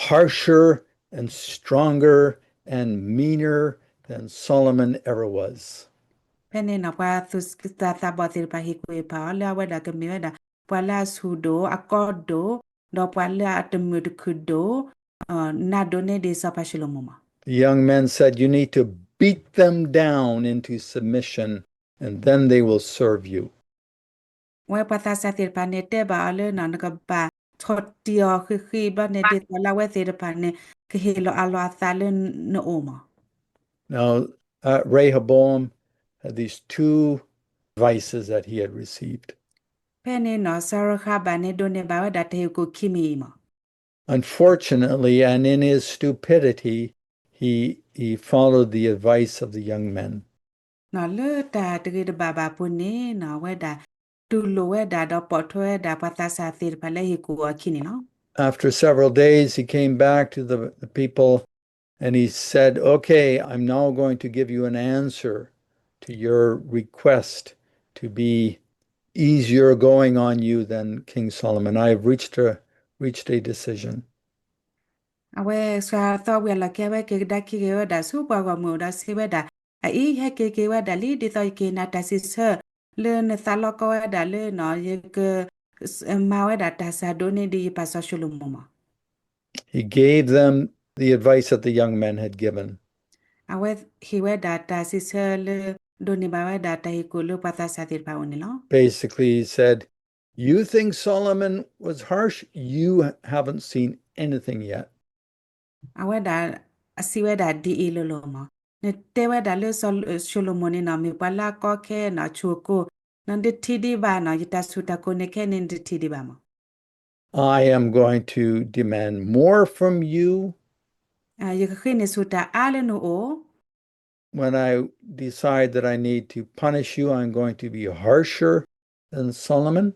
harsher and stronger and meaner than Solomon ever was. ဖဲန့ၣ်နီၤ ပှၤသူၣ်စၢ်သးဘီၣ်သ့ၣ်တဖၣ်ဟ့ၣ်ကူၣ်ဟ့ၣ်ဖးအီၤလၢအဝဲဒၣ်ကမ့ၢ်ဝဲဒၣ် ပှၤလၢအဆူၣ်ဒိၣ် အကီဒိၣ် ဒီးပှၤလၢအတမုာ်တခုၣ်ဒိၣ် နးဒိၣ်န့ၢ်ဒံးစီၤပၤၡလိၤမိၣ်မး. The young men said, you need to beat them down into submission, and then they will serve you. ဝဲပှၤသးစၢ်သ့ၣ်တဖၣ်န့ၣ် တဲဘၣ်အီၤလၢနီၤ နကဘၣ်ဆီၣ်တံၢ်အီၤဃံးဃံးဘျီန့ၣ် ဒ်သိးလၢအဝဲသ့ၣ်တဖၣ်န့ၣ် ကဟ့ၣ်လီၤအလီၢ်အသးလၢနအိၣ်မး. Now, uh, Rehoboam had these two advices that he had received. ဖဲန့ၣ်နီၤ စီၤရဃဘၤန့ၣ် ဒိးန့ၢ်ဘၣ်ဝဲဒၣ်တၢ်ဟ့ၣ်ကူၣ်ခံမံၤအံၤမး. Unfortunately, and in his stupidity, he, he followed the advice of the young men. လၢတၢ်တဂ့ၤတဘၣ်ဘၣ်အပူၤန့ၣ်နီၤ အဝဲဒၣ်တူၢ်လိာ်ဝဲဒၣ်ဒီးပိာ်ထွဲဝဲဒၣ်ပှၤသးစၢ်သ့ၣ်တဖၣ်လၢဟ့ၣ်ကူၣ်အီၤအခံန့ၣ်လီၤ. After several days, he came back to the, the people and he said, okay, I'm now going to give you an answer to your request to be easier going on you than King Solomon. I have reached a, reached a decision. အဝဲစှၤသီဝံၤအလီၢ်ခံ အဝဲက့ၤကဒါခံက့ၤဝဲဒၣ်ဆူပှၤဂီၢ်မုၢ်ဒီးစံးဝဲဒၣ်, အအံၤ ယဟဲက့ၤက့ၤဝဲဒၣ်လံ ဒ်သိးယကဟ့ၣ်နၤတၢ်စံးဆၢ လၢနသးလီကီဝဲဒၣ်လၢနီၤ ယကမၤဝဲဒၣ်တၢ်စၢ်ဒိၣ်န့ၢ်ဒံးယပၢ်စီၤၡလိၤမိၣ်မး. He gave them the advice that the young men had given. အဝဲဟ့ၣ်ဝဲဒၣ်တၢ်စံးဆၢလၢ ဒိးန့ၢ်ဘၣ်ဝဲဒၣ်တၢ်ဟ့ၣ်ကူၣ်လၢပှၤသးစၢ်သ့ၣ်တဖၣ်အအိၣ်န့ၣ်လီၤ. Basically, he said, you think Solomon was harsh? You haven't seen anything yet. အဝဲဒၣ်အစံးဝဲဒၣ်ဒ်အံၤလိၤလိၤမး, နတဲဝဲဒၣ်လၢစီၤၡလိၤမိၣ်န့ၣ်နီၤ မ့ၢ်ပှၤလၢအကီခဲနီၤ ဆူၣ်ကိၢ်, နတထံၣ်ဒံးဘၣ်နီၤ ယတၢ်ဆူၣ်တၢ်ကိၢ်န့ၣ်ခဲန့ၣ် နတထံၣ်ဒံးဘၣ်မး. I am going to demand more from you. ယကဃ့န့ၢ်ဆူၣ်တၢ်အါလၢနအိၣ် When I decide that I need to punish you, I'm going to be harsher than Solomon.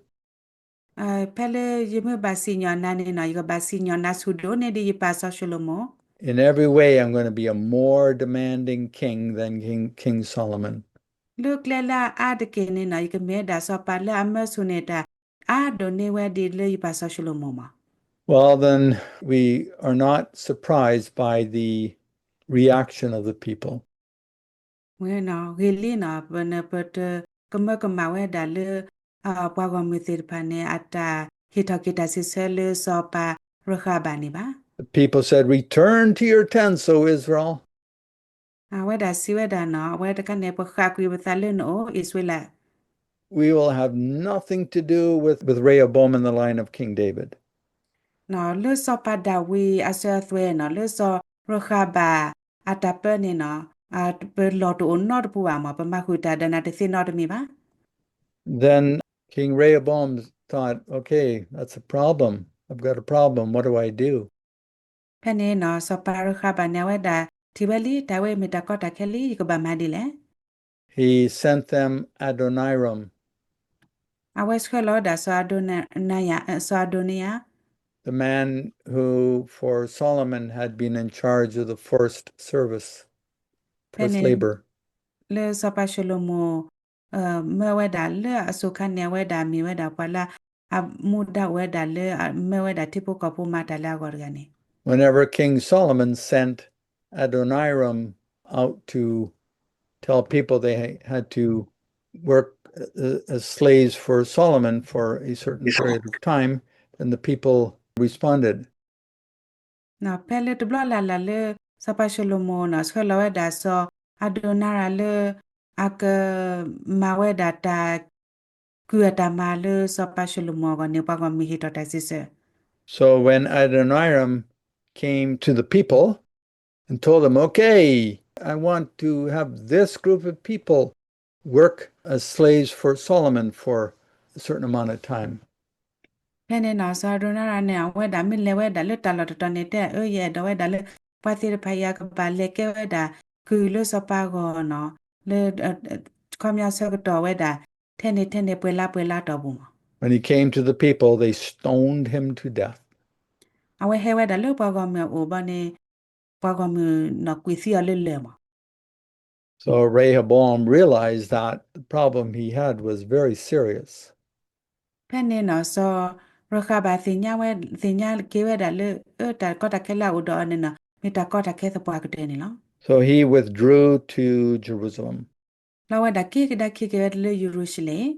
ဖဲလၢယမ့ၢ်ဘၣ်စံၣ်ညီၣ်နၤန့ၣ်နီၤ ယကဘၣ်စံၣ်ညီၣ်နၤဆူၣ်ဒိၣ်န့ၢ်ဒံးယပၢ်စီၤၡလိၤမိၣ်. In every way, I'm going to be a more demanding king than King, King Solomon. လၢကျဲလၢအအါတက့ၢ်န့ၣ်နီၤ ယကမ့ၢ်ဝဲဒၣ်စီၤပၤလၢအမၢဆူၣ်န့ၢ်တၢ် အါဒိၣ်န့ၢ်ဝဲဒံးလၢယပၢ်စီၤၡလိၤမိၣ်မး. Well, then, we are not surprised by the reaction of the people. ဝဲနီၤ ဂ့ၤလံနီၤ ပန ပတကမၢကမၣ်ဝဲဒၣ်လၢ ပှၤဂီၢ်မုၢ်သ့ၣ်တဖၣ်န့ၣ် အတၢ်ဟ့ၣ်ထီၣ်က့ၤတၢ်စံးဆၢလၢစီၤပၤရဃဘၤန့ၣ်ဘၣ်. The people said, return to your tents, O Israel. အဝဲဒၣ်စံးဝဲဒၣ်နီၤ, အဝဲတခါန့ၣ် ပဃၣ်ကွံာ်ပသးလၢနအိၣ် အံၣ်စရ့လး We will have nothing to do with, with Rehoboam and the line of King David. နီၤ, လၢစီၤပၤဒၤဝံးအစၢၤအသွဲၣ်နီၤ, လၢစီၤရဃၤဘၣ်အတၢ်ပၢန့ၣ်နီၤ, ပလီၢ်တအိၣ်နီတပူၤဘၣ်မး, ပမၤဃုာ်တၢ်ဒီးနၤတသ့နီတမံၤဘၣ်. Then King Rehoboam thought, okay, that's a problem. I've got a problem. What do I do? ဖဲန့ၣ်နီၤ, စီၤပၤရဃၤဘၣ်န့ၣ် အဝဲဒၣ်ထံၣ်ဝဲလံ တၢ်ဝဲမ့ၢ်တၢ်ကီတၢ်ခဲလံ, ယကဘၣ်မၤဒ်လဲၣ်. He sent them Adoniram, အဝဲဆှၢလီၤဝဲဒၣ်စီၤအဒိနယၤ, စီၤအဒိနယၤ the man who for Solomon had been in charge of the forced service, forced labor. လၢစီၤပၤၡလိၤမိၣ် မၢဝဲဒၣ်လၢအစိၤခါန့ၣ် အဝဲဒၣ်မ့ၢ်ဝဲဒၣ်ပှၤလၢအမူဒါအိၣ်ဝဲဒၣ်လၢ မၢဝဲဒၣ်ထံဖိကီၢ်ဖိမၤတၢ်လၢအဂီၢ်တဂၤန့ၣ်. Whenever King Solomon sent Adoniram out to tell people they had to work uh, as slaves for Solomon for a certain period of time, then the people responded. ဖဲလၢတဘျီလၢ်လၢ်လၢ စီၤပၤၡလိၤမိၣ်နီၤ ဆှၢလီၤဝဲဒၣ်စီၤအဒိနယၤလၢ အကမၤဝဲဒၣ်တၢ်ကုၢ်အတၢ်မၤလၢစီၤပၤၡလိၤမိၣ်အဂီၢ်န့ၣ် ပှၤဂီၢ်မုၢ်ဟ့ၣ်ထီၣ်တၢ်စံးဆၢ So when Adoniram came to the people and told them, okay, I want to have this group of people work as slaves for Solomon for a certain amount of time. ဖဲန့ၣ်နီၤ စီၤအဒိနယၤန့ၣ် အဝဲဒၣ်မ့ၢ်လဲၤဝဲဒၣ်လၢတၢ်လီၢ်တတီၤန့ၣ် တဲအၢ ယအဲၣ်ဒိးဝဲဒၣ်လၢ ပှၤသ့ၣ်တဖၣ်အံၤအကဘၣ်လဲၤကဲဝဲဒၣ်ကုၢ်လၢစီၤပၤအဂီၢ်နီၤ လၢ ခီပညီဆၢကတီၢ်ဝဲဒၣ် ထဲန့ၣ်ထဲန့ၣ်ပှဲၤလါပှဲၤလါတီၢ်ပူၤမး. When he came to the people, they stoned him to death. အဝဲဟဲဝဲဒၣ်လၢပှၤဂီၢ်မုၢ်အအိၣ်ဘၣ်န့ၣ် ပှၤဂီၢ်မုၢ်နီၢ်ကွံာ်သံအီၤလၢလၢၢ်မး. So Rehoboam realized that the problem he had was very serious. ဖဲန့ၣ်နီၤ စီၤရဃၤဘၣ်သ့ၣ်ညါဝဲ သ့ၣ်ညါက့ၤဝဲဒၣ်လၢ အၢ တၢ်ကီတၢ်ခဲလၢအအိၣ်ဒီးအီၤန့ၣ်နီၤ မ့ၢ်တၢ်ကီတၢ်ခဲသပှၢ်ကတၢၢ်န့ၣ်လီၤ. So he withdrew to Jerusalem. လီၤဝဲဒၣ်က့ၤကဒါခံက့ၤဝဲဒၣ်လၢယရူၤၡလ့ၣ်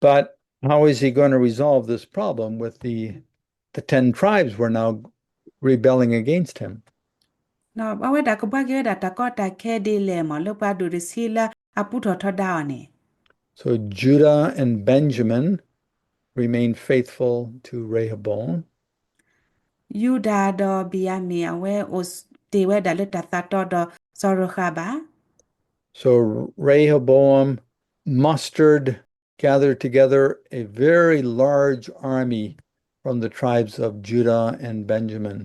But how is he going to resolve this problem with the, the ten tribes were now rebelling against him? အဝဲဒၣ်ကဘှါက့ၤဝဲဒၣ်တၢ်ကီတၢ်ခဲဒ်လဲၣ်မး လၢပှၤဒိၣ်တဆံလၢအပူထီၣ်ထီဒါအီၤန့ၣ်. So Judah and Benjamin remained faithful to Rehoboam. ယူဒၤဒီးဘ့ၣ်ယၤမံၣ် အဝဲအိၣ်တ့ၢ်ဝဲဒၣ်လၢတၢ်သးတီဒီးစီၤရဃၤဘၣ်. So Rehoboam mustered, gathered together a very large army from the tribes of Judah and Benjamin.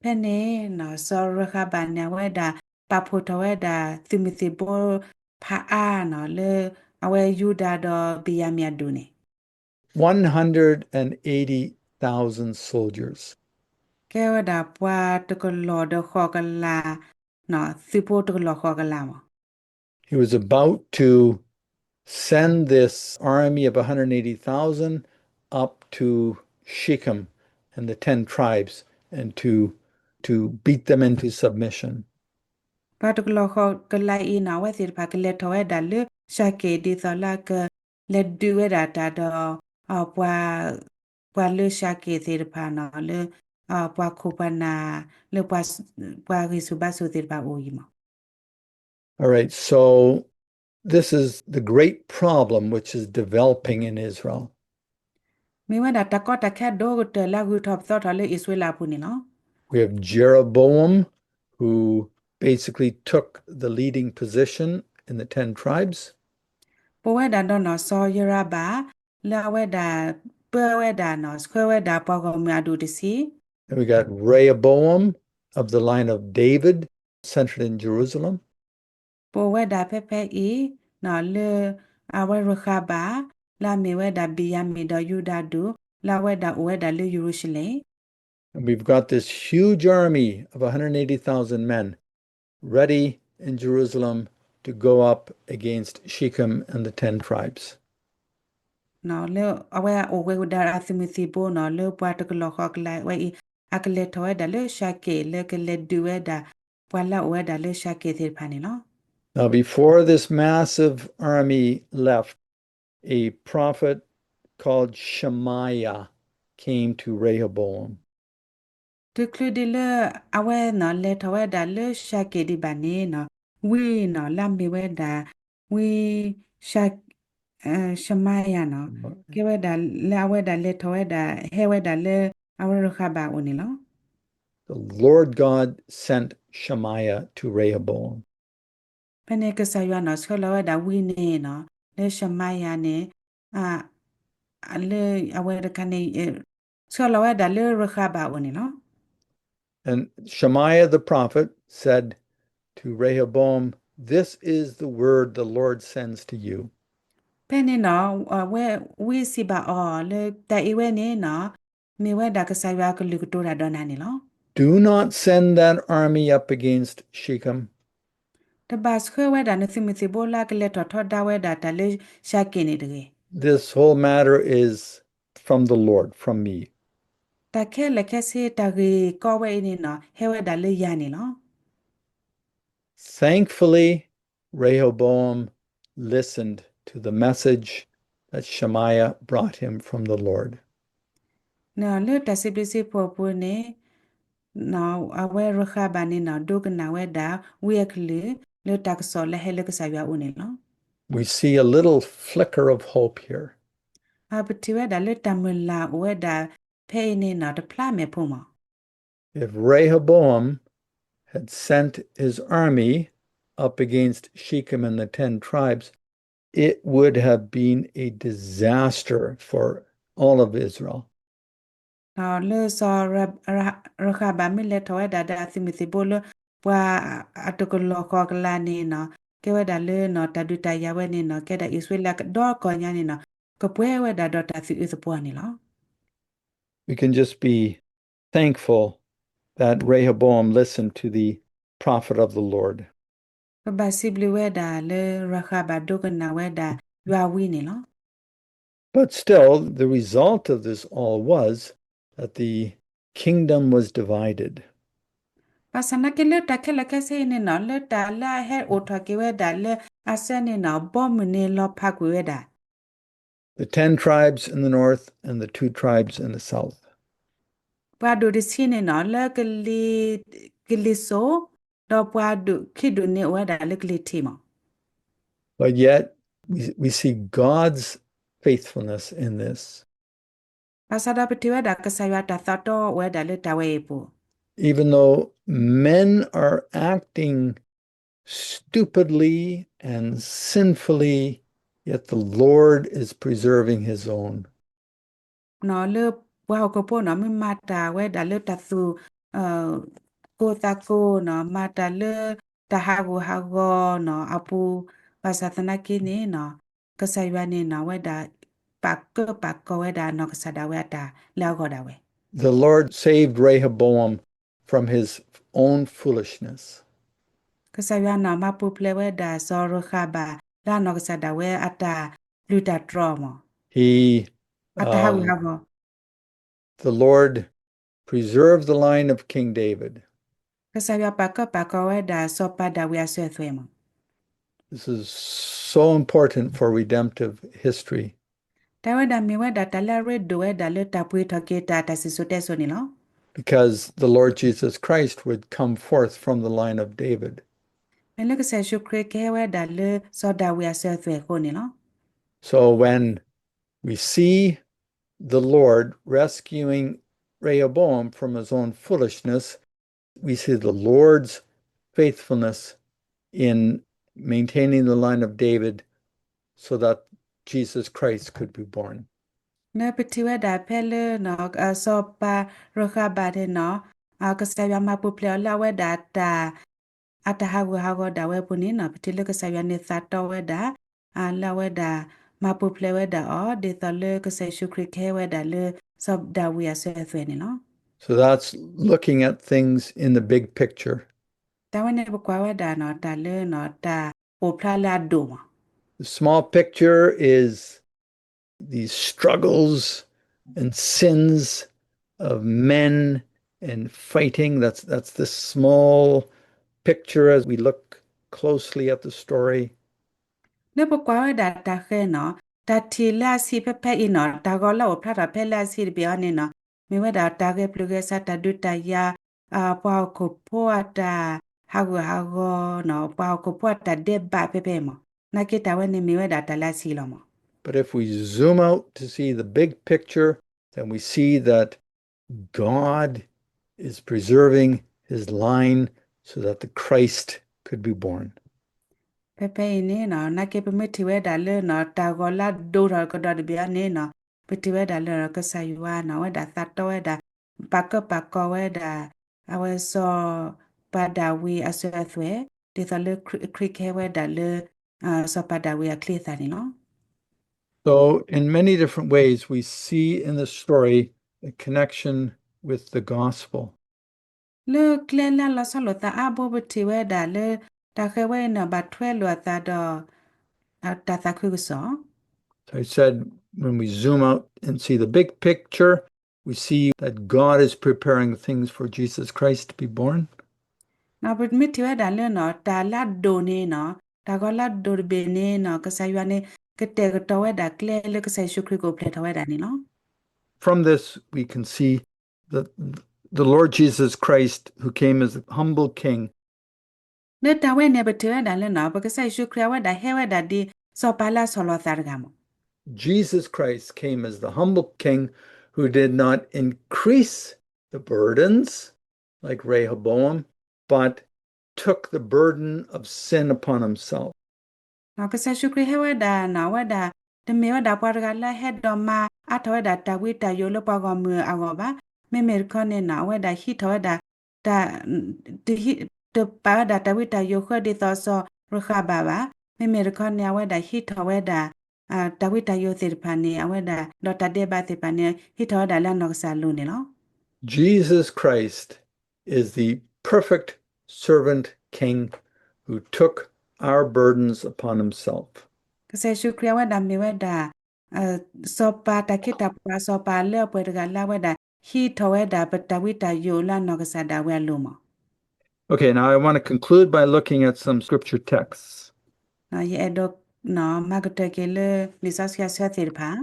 ဖဲန့ၣ် စီၤရဃၤဘၣ်န့ၣ် အဝဲဒၣ်ပာ်ဖှိၣ်ထီၣ်ဝဲဒၣ်သုးမုၢ်သံၣ်ဘိဖးအါနီၤ လၢအဝဲယူဒၤဒီးဘ့ၣ်ယၤမံၣ်အဒိၣ်န့ၣ် one hundred and eighty thousand soldiers. ကဲဝဲဒၣ်ပှၤတကလီၢ်ဒီးဃိးကလး, သုးဖိတကလီၢ်ဃိးကလးမး. He was about to send this army of a hundred eighty thousand up to Shechem and the ten tribes and to, to beat them into submission. ပှၤတကလီၢ်ဃိးကလးအံၤန့ၣ် အဝဲသ့ၣ်တဖၣ်ကလဲၤထီၣ်ဝဲဒၣ်လၢၡၤက့ၣ် ဒ်သိးလၢကလဲၤဒုးဝဲဒၣ်တၢ်ဒီး ပှၤ, ပှၤလၢၡၤက့ၣ်သ့ၣ်တဖၣ်န့ၣ် လၢပှၤခိၣ်ပှၤနၢ် လၢပှၤဂံၢ်ဆူၣ်ဘါဆူၣ်သ့ၣ်တဖၣ်အိၣ်အံၤမး. All right, so this is the great problem which is developing in Israel. မ့ၢ်ဝဲဒၣ်တၢ်ကီတၢ်ခဲဒိၣ်ကတၢၢ်လၢအဂုၤထီၣ်ပသီထီၣ်လၢအံၣ်စရ့လးအပူၤန့ၣ်လီၤ. We have Jeroboam, who basically took the leading position in the ten tribes. ပဝဲဒၣ်ဒီးနီၢ်စီၤယရၤဘၣ် လၢအဝဲဒၣ်ပၢဝဲဒၣ်နီၢ် ဆှၢဝဲဒၣ်ပှၤဂီၢ်မုၢ်အဒိၣ်တဆံ And we got Rehoboam of the line of David, centered in Jerusalem. ပဝဲဒၣ်ဖဲဖဲအံၤ လၢအဝဲရဃၤဘၣ် လၢအမ့ၢ်ဝဲဒၣ်ဘ့ၣ်ယၤမံၣ်ဒီးယူဒၤဒိၣ် လၢအဝဲဒၣ်အိၣ်ဝဲဒၣ်လၢယရူၤၡလ့ၣ် And we've got this huge army of a hundred eighty thousand men ready in Jerusalem to go up against Shechem and the ten tribes. လၢအဝဲအိၣ်ဝဲဒၣ်အသုးမုၢ်သံၣ်ဘိနီၢ် လၢပှၤတကလီၢ်ဃိးကလးဝဲအံၤ အကလဲၤထီၣ်ဝဲဒၣ်လၢၡၤက့ၣ် လၢကလဲၤဒုးဝဲဒၣ် ပှၤလၢအအိၣ်ဝဲဒၣ်လၢၡၤက့ၣ်သ့ၣ်တဖၣ်န့ၣ်လီၤ. Now, before this massive army left, a prophet called Shemaiah came to Rehoboam. တချုးဒ်လၢအဝဲနီၤ လဲၤထီၣ်ဝဲဒၣ်လၢၡၤက့ၣ်ဒံးဘၣ်န့ၣ်နီၤ, ဝံနီၤ လၢအမ့ၢ်ဝဲဒၣ် ဝံၡၤ, ၡမၤယၤနီၤ, ကဲဝဲဒၣ်လၢအဝဲဒၣ်လဲၤထီၣ်ဝဲဒၣ် ဟဲဝဲဒၣ်လၢအဝဲရဃၤဘၣ်အအိၣ်န့ၣ်လီၤ. The Lord God sent Shemaiah to Rehoboam. ဖဲန့ၣ်ကစၢ်ယွၤနီၤ ဆှၢလီၤဝဲဒၣ်ဝံန့ၣ်နီၤ လၢၡမၤယၤန့ၣ်, လၢအဝဲတခါန့ၣ် ဆှၢလီၤဝဲဒၣ်လၢရဃၤဘၣ်အအိၣ်န့ၣ်လီၤ. And Shemaiah the prophet said to Rehoboam, This is the word the Lord sends to you. ဖဲန့ၣ်နီၤ အဝဲဝံစံးဘၣ်အီၤလၢ တၢ်အံၤဝဲန့ၣ်နီၤ မ့ၢ်ဝဲဒၣ်ကစၢ်ယွၤအကလုၢ်ကတိၤတၢ်ဒီးနၤန့ၣ်လီၤ. Do not send that army up against Shechem. တဘၣ်ဆှၢဝဲဒၣ်နသုးမုၢ်သံၣ်ဘိလၢအကလဲၤထီၣ်ထီဒါဝဲဒၣ်တၢ်လၢၡၤက့ၣ်န့ၣ်တဂ့ၤ. This whole matter is from the Lord, from me. တၢ်ခဲလၢာ်ခဲဆ့ တၢ်ဂ့ၢ်ကီဝဲအံၤန့ၣ်နီၤ ဟဲဝဲဒၣ်လၢယၤန့ၣ်လီၤ. Thankfully, Rehoboam listened to the message that Shemaiah brought him from the Lord. လၢတၢ်စံးဘျုးစံးဖှိၣ်အပူၤန့ၣ် အဝဲရဃၤဘၣ်န့ၣ်နီၤ ဒိကနၣ်ဝဲဒၣ် ဝံအကလုၢ် လၢတၢ်ကစီၣ်လၢဟဲလၢကစၢ်ယွၤအအိၣ်န့ၣ်လီၤ. We see a little flicker of hope here. ပထံၣ်ဝဲဒၣ်လၢတၢ်မုၢ်လၢ်အိၣ်ဝဲဒၣ်ဖဲအံၤန့ၣ်နီၤ တဖျါမဲာ်ဖိမး. If Rehoboam had sent his army up against Shechem and the ten tribes, it would have been a disaster for all of Israel. လၢစီၤရဃၤဘၣ်မ့ၢ်လဲၤထီၣ်ဝဲဒၣ်ဒီးအသုးမုၢ်သံၣ်ဘိလၢ ပှၤအတကလီၤဃီၤကလၤန့ၣ်နီၤ ကဲဝဲဒၣ်လၢတၢ်ဒုးတၢ်ယၤဝဲန့ၣ်နီၤ ကဲဒၣ်အံၣ်စရ့လးဒီကီၢ်ညါန့ၣ်နီၤ ကပှဲၤဝဲဒၣ်ဒီးတၢ်သူၣ်အုးသပှီၤန့ၣ်လီၤ. We can just be thankful that Rehoboam listened to the prophet of the Lord. ပဘၣ်စံးဘျုးဝဲဒၣ်လၢရဃၤဘၣ်ဒိကနၣ်ဝဲဒၣ်ယွၤဝံန့ၣ်လီၤ. But still, the result of this all was that the kingdom was divided. ဘၣ်ဆၣ်သနာ်က့လၢတၢ်ခဲလၢာ်ခဲဆ့အံၤန့ၣ်နီၤ လၢတၢ်လၢအဟဲအိၣ်ထီၣ်က့ၤဝဲဒၣ်လၢအဆၢန့ၣ်နီၤ ဘီမုၢ်န့ၣ်လီၤဖးကွံာ်ဝဲဒၣ် The ten tribes in the north and the two tribes in the south. ပှၤဒိၣ်တဆံန့ၣ်နီၤ လၢကလံၤစိး ဒီးပှၤဒိၣ်ခံဒိၣ်န့ၣ်အိၣ်ဝဲဒၣ်လၢကလံၤထံးမး. But yet, we, we see God's faithfulness in this. ဘၣ်ဆၣ်ဒီးပထံၣ်ဝဲဒၣ်ကစၢ်ယွၤတၢ်သးတီအိၣ်ဝဲဒၣ်လၢတၢ်ဝဲအံၤအပူၤ. Even though men are acting stupidly and sinfully, yet the Lord is preserving his own. နီၤလၢပှၤဟီၣ်ခိၣ်ဖိနီၤ မ့ၢ်မၤတၢ်ဝဲဒၣ်လၢတၢ်သူၣ်ကိၢ်သးကိၢ်နီၤ မၤတၢ်လၢတၢ်ဟးဂူာ်ဟးဂီၤနီၤအပူၤ, ဘၣ်ဆၣ်သနာ်က့န့ၣ်နီၤ ကစၢ်ယွၤန့ၣ်နီၤ အဝဲဒၣ်ပာ်ကၢပာ်ကီၤဝဲဒၣ်နီၢ်ကစၢ်ဒၣ်ဝဲအတၢ်လၢအဂီၢ်ဒၣ်ဝဲ The Lord saved Rehoboam from his own foolishness. ကစၢ်ယွၤနီၤ မၤပူၤဖျဲးဝဲဒၣ်စီၤရဃၤဘၣ် လၢအနီၢ်ကစၢ်ဒၣ်ဝဲအတၢ်လုၢ်တၢ်တြီမး, He, အတၢ်ဟးဂူာ်ဟးဂီၤ. The Lord preserved the line of King David. ကစၢ်ယွၤပာ်ကၢပာ်ကီၤဝဲဒၣ်စီၤပၤဒၤဝံးအစၢၤအသွဲၣ်မး. This is so important for redemptive history. တၢ်ဝဲဒၣ်မ့ၢ်ဝဲဒၣ်တၢ်လၢအရ့ဒိၣ်ဝဲဒၣ်လၢတၢ်ပှ့ၤထီၣ်က့ၤတၢ်တၢ်စံၣ်စိၤတဲစိၤန့ၣ်လီၤ. Because the Lord Jesus Christ would come forth from the line of David. မ့ၢ်လၢကစၢ်ယ့ၣ်ၡူးခရံာ်ကဟဲဝဲဒၣ်လၢစီၤဒၤဝံးအစၢၤအသွဲၣ်အဃိန့ၣ်လီၤ. So when we see the Lord rescuing Rehoboam from his own foolishness, we see the Lord's faithfulness in maintaining the line of David so that Jesus Christ could be born. လၢပထံၣ်ဝဲဒၣ်ဖဲလၢ စီၤပၤရဃၤဘၣ်န့ၣ်နီၤ ကစၢ်ယွၤမၤပူၤဖျဲးအီၤလၢအဝဲဒၣ်တၢ် အတၢ်ဟးဂူာ်ဟးဂီၤဒၣ်ဝဲအပူၤန့ၣ်နီၤ ပထံၣ်လၢကစၢ်ယွၤန့ၣ်သးတီဝဲဒၣ် လၢအဝဲဒၣ်မၤပူၤဖျဲးဝဲဒၣ်အီၤ ဒ်သိးလၢကစၢ်ယ့ၣ်ၡူးခရံာ်ကဟဲဝဲဒၣ်လၢစီၤဒၤဝံးအစၢၤအသွဲၣ်န့ၣ်လီၤ. So that's looking at things in the big picture. တၢ်ဝဲန့ၣ်ပကွၢ်ဝဲဒၣ်နီၤ တၢ်လၢနီၤ တၢ်အိၣ်ဖျါလၢအဒိၣ်မး. The small picture is the struggles and sins of men and fighting. That's, that's the small picture as we look closely at the story. လၢပကွၢ်ဝဲဒၣ်တၢ်ဃဲနီၤ တၢ်ထံၣ်လၢအဆံးဖဲဖဲအံၤနီၤ တၢ်ဂီၤလၢအအိၣ်ဖျါထီၣ်ဖဲလၢအဆံးတဘ့ၣ်အီၤန့ၣ်နီၤ မ့ၢ်ဝဲဒၣ်တၢ်ဂဲၤပျုၢ်ဂဲၤဆး တၢ်ဒုးတၢ်ယၤ, ပှၤဟီၣ်ခိၣ်ဖိအတၢ်ဟးဂူာ်ဟးဂီၤနီၤ, ပှၤဟီၣ်ခိၣ်ဖိအတၢ်ဒဲးဘးဖဲဖဲအံၤမး. နာ်က့တၢ်ဝဲန့ၣ်မ့ၢ်ဝဲဒၣ်တၢ်လၢအဆံးလီၤမး. But if we zoom out to see the big picture, then we see that God is preserving his line so that the Christ could be born. ဖဲဖဲအံၤန့ၣ်နီၤ, နာ်က့ပမ့ၢ်ထံၣ်ဝဲဒၣ်လၢနီၤ, တၢ်ဂီၤလၢဒိၣ်ထီၣ်ကဒီးတဘ့ၣ်အံၤန့ၣ်နီၤ, ပထံၣ်ဝဲဒၣ်လၢကစၢ်ယွၤနီၤ, အဝဲဒၣ်သးတီဝဲဒၣ်, ပာ်ကၢပာ်ကီဝဲဒၣ်, အဝဲစီၤပၤဒၤဝံးအစၢၤအသွဲၣ်, ဒ်သိးလၢခရံာ်ကဟဲဝဲဒၣ်လၢ စီၤပၤဒၤဝံးအချံအသၣ်န့ၣ်လီၤ. So, in many different ways, we see in the story a connection with the gospel. လၢကျဲလၢအလီၤဆီလိာ်သးအါဘိ ပထံၣ်ဝဲဒၣ်လၢ တၢ်ဃဲၤဝဲအံၤန့ၣ် ဘၣ်ထွဲလိာ်အသးဒီး တၢ်သးခုကစီၣ်. So I said, when we zoom out and see the big picture, we see that God is preparing things for Jesus Christ to be born. ပမ့ᢢ်ထံၣ်ဝဲဒၣ်လၢနီၤ, တၢ်လၢအဒိၣ်န့ၣ်နီၤ, တၢ်ဂီၤလၢအဒိၣ်တဘ့ၣ်န့ၣ်နီၤ, ကစၢ်ယွၤန့ၣ် ကတဲာ်ကတီၤဝဲဒၣ်ကျဲလၢကစၢ်ယ့ၣ်ၡူးခရံာ်ကအိၣ်ဖျဲၣ်ထီၣ်ဝဲဒၣ်န့ၣ်လီၤ. From this, we can see that the Lord Jesus Christ, who came as a humble king, လၢတၢ်ဝဲန့ၣ် ပထံၣ်ဝဲဒၣ်လၢနီၤ, ပကစၢ်ယ့ၣ်ၡူးခရံာ်အဝဲဒၣ်ဟဲဝဲဒၣ်ဒ်စီၤပၤလၢအဆီၣ်လီၤသးတဂၤမး. Jesus Christ came as the humble king who did not increase the burdens like Rehoboam, but took the burden of sin upon himself. ကစၢ်ယ့ၣ်ၡူးခရံာ်ဟဲဝဲဒၣ်နီၤ, အဝဲဒၣ် တမ့ၢ်ဝဲဒၣ်ပှၤတဂၤလၢအဟဲဒီးမၤအါထီၣ်ဝဲဒၣ်တၢ်ဝံတၢ်ယိးလၢပှၤဂီၢ်မုၢ်အဂီၢ်ဘၣ်. မ့မ့ၢ်တခီန့ၣ်နီၤ, အဝဲဒၣ်ဟံးထီၣ်ဝဲဒၣ် တၢ် တဟံး တပာ်ဝဲဒၣ်တၢ်ဝံတၢ်ယိးဃၢဒ်သိးစီၤရဃၤဘၣ်ဘၣ်. မ့မ့ၢ်တခီန့ၣ် အဝဲဒၣ်ဟံးထီၣ်ဝဲဒၣ် တၢ်ဝံတၢ်ယိးသ့ၣ်တဖၣ်န့ၣ် အဝဲဒၣ် ဒီးတၢ်ဒဲးဘးသ့ၣ်တဖၣ်န့ၣ် ဟံးထီၣ်ဝဲဒၣ်လၢအနီၢ်ကစၢ်အလိၤန့ၣ်လီၤ. Jesus Christ is the perfect servant king who took our burdens upon himself. ကစၢ်ယ့ၣ်ၡူးခရံာ်အဝဲဒၣ်မ့ၢ်ဝဲဒၣ် စီၤပၤတၢ်ခ့တၢ်ပှၤ စီၤပၤလၢအပှဲၤတဂၤလၢအဝဲဒၣ် ဟံးထီၣ်ဝဲဒၣ်ပတၢ်ဝံတၢ်ယိးလၢအနီၢ်ကစၢ်ဒၣ်ဝဲအလိၤမး. Okay, now I want to conclude by looking at some scripture texts. ယအဲၣ်ဒိး မၤကတၢၢ်က့ၤလၢလံာ်စီဆှံအဆၢသ့ၣ်တဖၣ်.